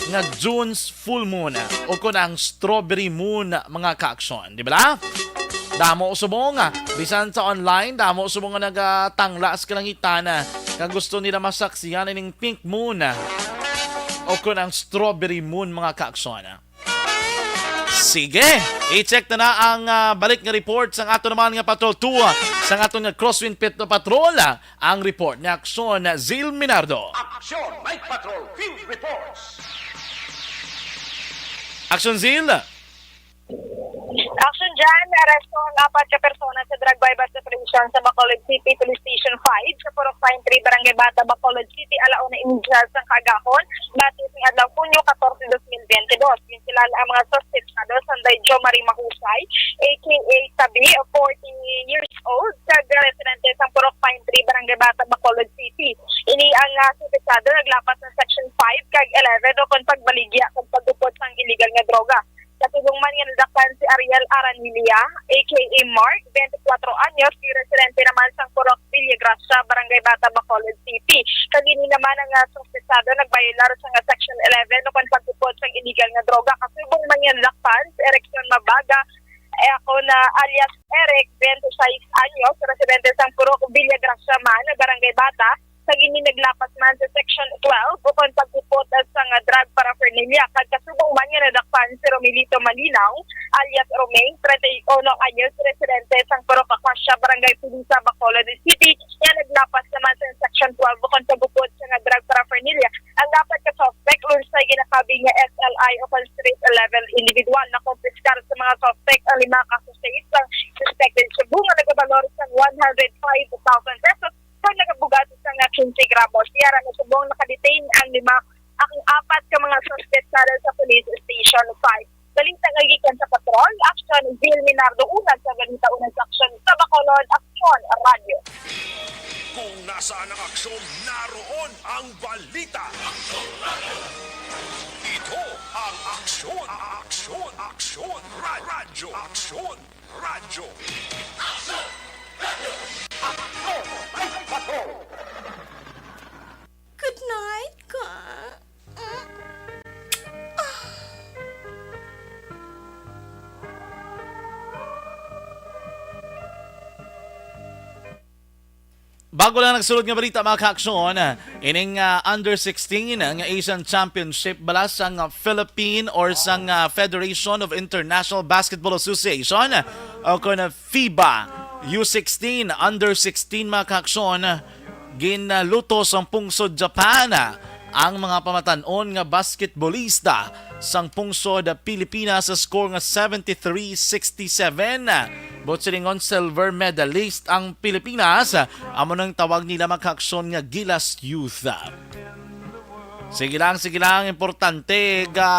nga June's full moon, ah, o kon ang strawberry moon, mga kaaksyon, di ba? Damo subong, ah, bisan sa online, damo subong nga nagatangla sa kalangitan, ah, nga gusto nila masaksihan ining pink moon, ah, o kon ang strawberry moon, mga kaaksyon, ah. Sige, i-check na na ang, ah, balik nga report sang ato naman nga Patrol two, ah, sang aton nga Crosswind Pit Patrol, ah, ang report ni Aksyon Zil Minardo. Aksyon, Mike Patrol, Field Reports. Aksyon Zil. Action dyan, naaresto ang apat ka persona sa drug buy-bust operation sa Bacolod City Police Station five sa Purok Pine Tree, Barangay Bata, Bacolod City, alauna inidya sang kaagahon, batis ning adlaw, Hunyo katorse, dos mil bente dos. Ginkilala ang mga suspetsado sanday Jo Marie Mahusay, A K A Tabi, forty years old, kag residente sang Purok Pine Tree, Barangay Bata, Bacolod City. Ini ang, ah, suspetsado naglapas sa Section five kag eleven ukon pagbaligya kag pagupot sang illegal nga droga. Kasubong man nga nadakpan si Ariel Aranilia, A K A Mark, twenty-four anyos, residente naman sang Purok Villagracia, Barangay Bata, Bacolod City. Kag ini naman ang, ah, suspetsado nagbayolar sa nga Section eleven ukon pagupot sang illegal nga droga, kasubong man nga nadakpan si Erickson Mabaga, eh, ako na alias Eric, twenty-six anyos, residente sang Purok Villagracia man, Barangay Bata, kag ini naglapas man sa Section twelve ukon pagupot sang drug paraphernalia, kag kasubong man nga nadakpan si Romelito Malinaw, alias Romeng, treinta y uno anyos, residente sang Purok Acacia, Barangay Pulisa, Bacolod City, nga naglapas naman sa Section twelve ukon pagupot sang drug paraphernalia. Ang dapat ka suspect, lunsay ginakabig nga S L I ukon street level individual. Nakumpiskar sa mga suspect ang lima ka sachet sang suspected shabu nga nagabalor sang one hundred five thousand pesos kag nagabug-at sang quince gramos. Iya ra nga subong nakadetain ang lima, ang apat ka mga suspect sa, sa Police Station five. Balita nga gikan sa Patrol, Action, Zil Minardo, una sa balita, una sa aksyon sa Bacolod, Aksyon Radio. Kung nasaan ang aksyon, naroon ang balita. Ito ang Aksyon, Aksyon, Aksyon, Ra-, Radyo, Aksyon, Radyo. Aksyon! Radyo! Aksyon! Radyo! Good night, ka. Bago lang nagsulod nga balita, mga kaaksyon, ining, ah, under sixteen nga Asian Championship bala sang, ah, Philippine or sang, ah, Federation of International Basketball Association o kon FIBA U sixteen, under sixteen, mga kaaksyon, ginluto sang pungsod Japan ang mga pamatan-on nga basketbolista sang pungsod Pilipinas sa score nga seventy-three sixty-seven. Buot silingon, silver medalist ang Pilipinas. Amo nang tawag nila, mga kaaksyon, nga Gilas Youth. Sige lang, sige lang, importante ga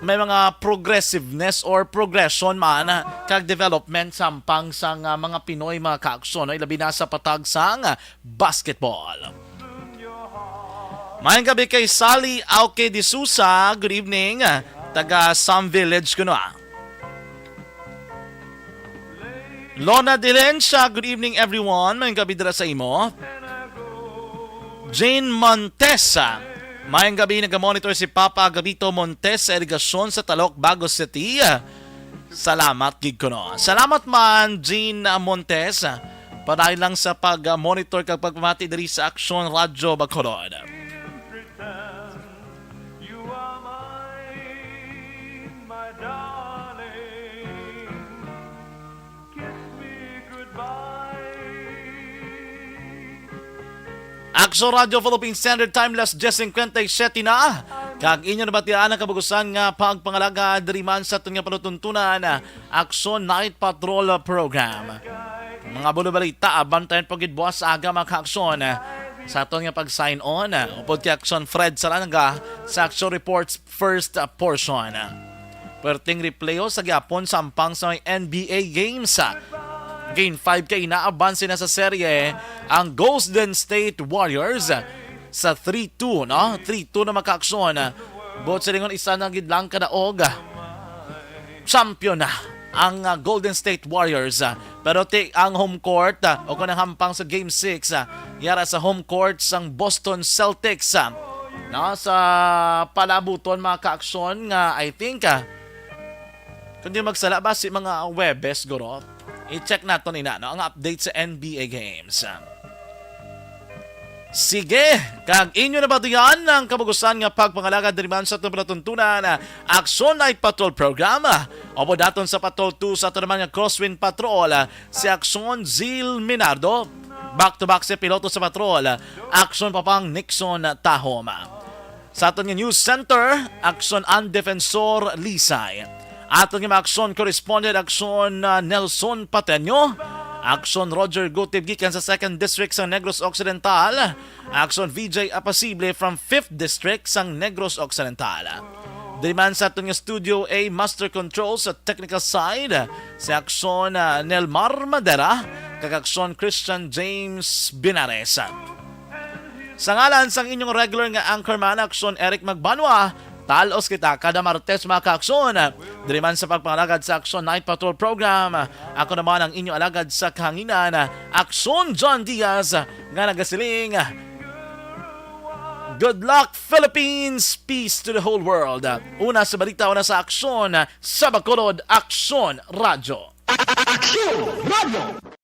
may mga progressiveness or progression man, ah, kag development sampang sang, ah, mga Pinoy, mga kaaksyon, no? Ilabi na sa patag sang, ah, basketball. Maayong gabi kay Sally Auque de Sousa. Good evening, ah, taga Sam Village kuno, ah. Lona Dilencia, good evening everyone. Mayong gabi dira sa imo. Jane Montesa, mayong gabi, nagamonitor si Papa Gabito Montes sa irigasyon sa Talok, Bago City. Salamat gid kuno. Salamat man, Jane Montes. Padayon lang sa pag-monitor kag pagpamati diri sa Aksyon Radyo Bacolod. You are mine, my darling. Kiss me goodbye. Aksyon Radyo Philippine Standard Time, las diez cincuenta y siete na. Kag inyo nabatian ang kabugusan nga pagpangalaga diri man sa aton nga panutuntunan, Aksyon Night Patrol Program. Mga bulo balita, bantayan pa gid buwas sa aga, mga kaaksyon, sa aton nga pag-sign on. Upod kay Aksyon Fred Salanga sa Aksyon Reports first, uh, portion. Perting replayo sa gihapon sa ampang sa may N B A Games. Game five kay inaabanse na sa serye ang Golden State Warriors sa three two, no? Three two na, mga kaaksyon. Buot silingon, isa na gid lang ka daog, champion na ang, uh, Golden State Warriors. Pero ti ang home court, ah, o kung ang hampang sa Game six, ah, yara sa home court sang Boston Celtics, ah, no, sa palabuton, mga kaaksyon, nga, I think, ah, kung di magsala ba, si mga Webes, guro, i-check naton ina, no, ang update sa N B A Games. Sige, kag inyo nabatian ang kabugusan nga pagpangalagad diri man sa aton palatuntunan, Aksyon Night Patrol Program. Upod daton sa Patrol two sa aton naman nga Crosswind Patrol, si Aksyon Zil Minardo. Back to back si piloto sa Patrol, Aksyon Papang Nixon Tahom. Sa aton nga News Center, Aksyon An Defensor Lisay. Aton nga mga Aksyon Correspondent, Aksyon, ah, Nelson Pateño. Aksyon Roger Gutib gikan sa Second District sa Negros Occidental. Aksyon V J Apasible from Fifth District sang Negros Occidental. Diri man sa aton nga Studio A, Master Control sa technical side, si Aksyon, ah, Nelmar Madera, kag Aksyon Christian James Binares. Sa ngalan sang inyong regular nga anchorman, Aksyon Eric Magbanwa, talos kita kada Martes, mga kaaksyon. Diri man sa pagpangalagad sa Aksyon Night Patrol Program, ako naman ang inyo alagad sa kahanginan, Aksyon John Diaz, nga nagasiling, "Good luck, Philippines! Peace to the whole world!" Una sa balita, una sa aksyon, sa Bacolod, Aksyon Radyo. Aksyon Radyo!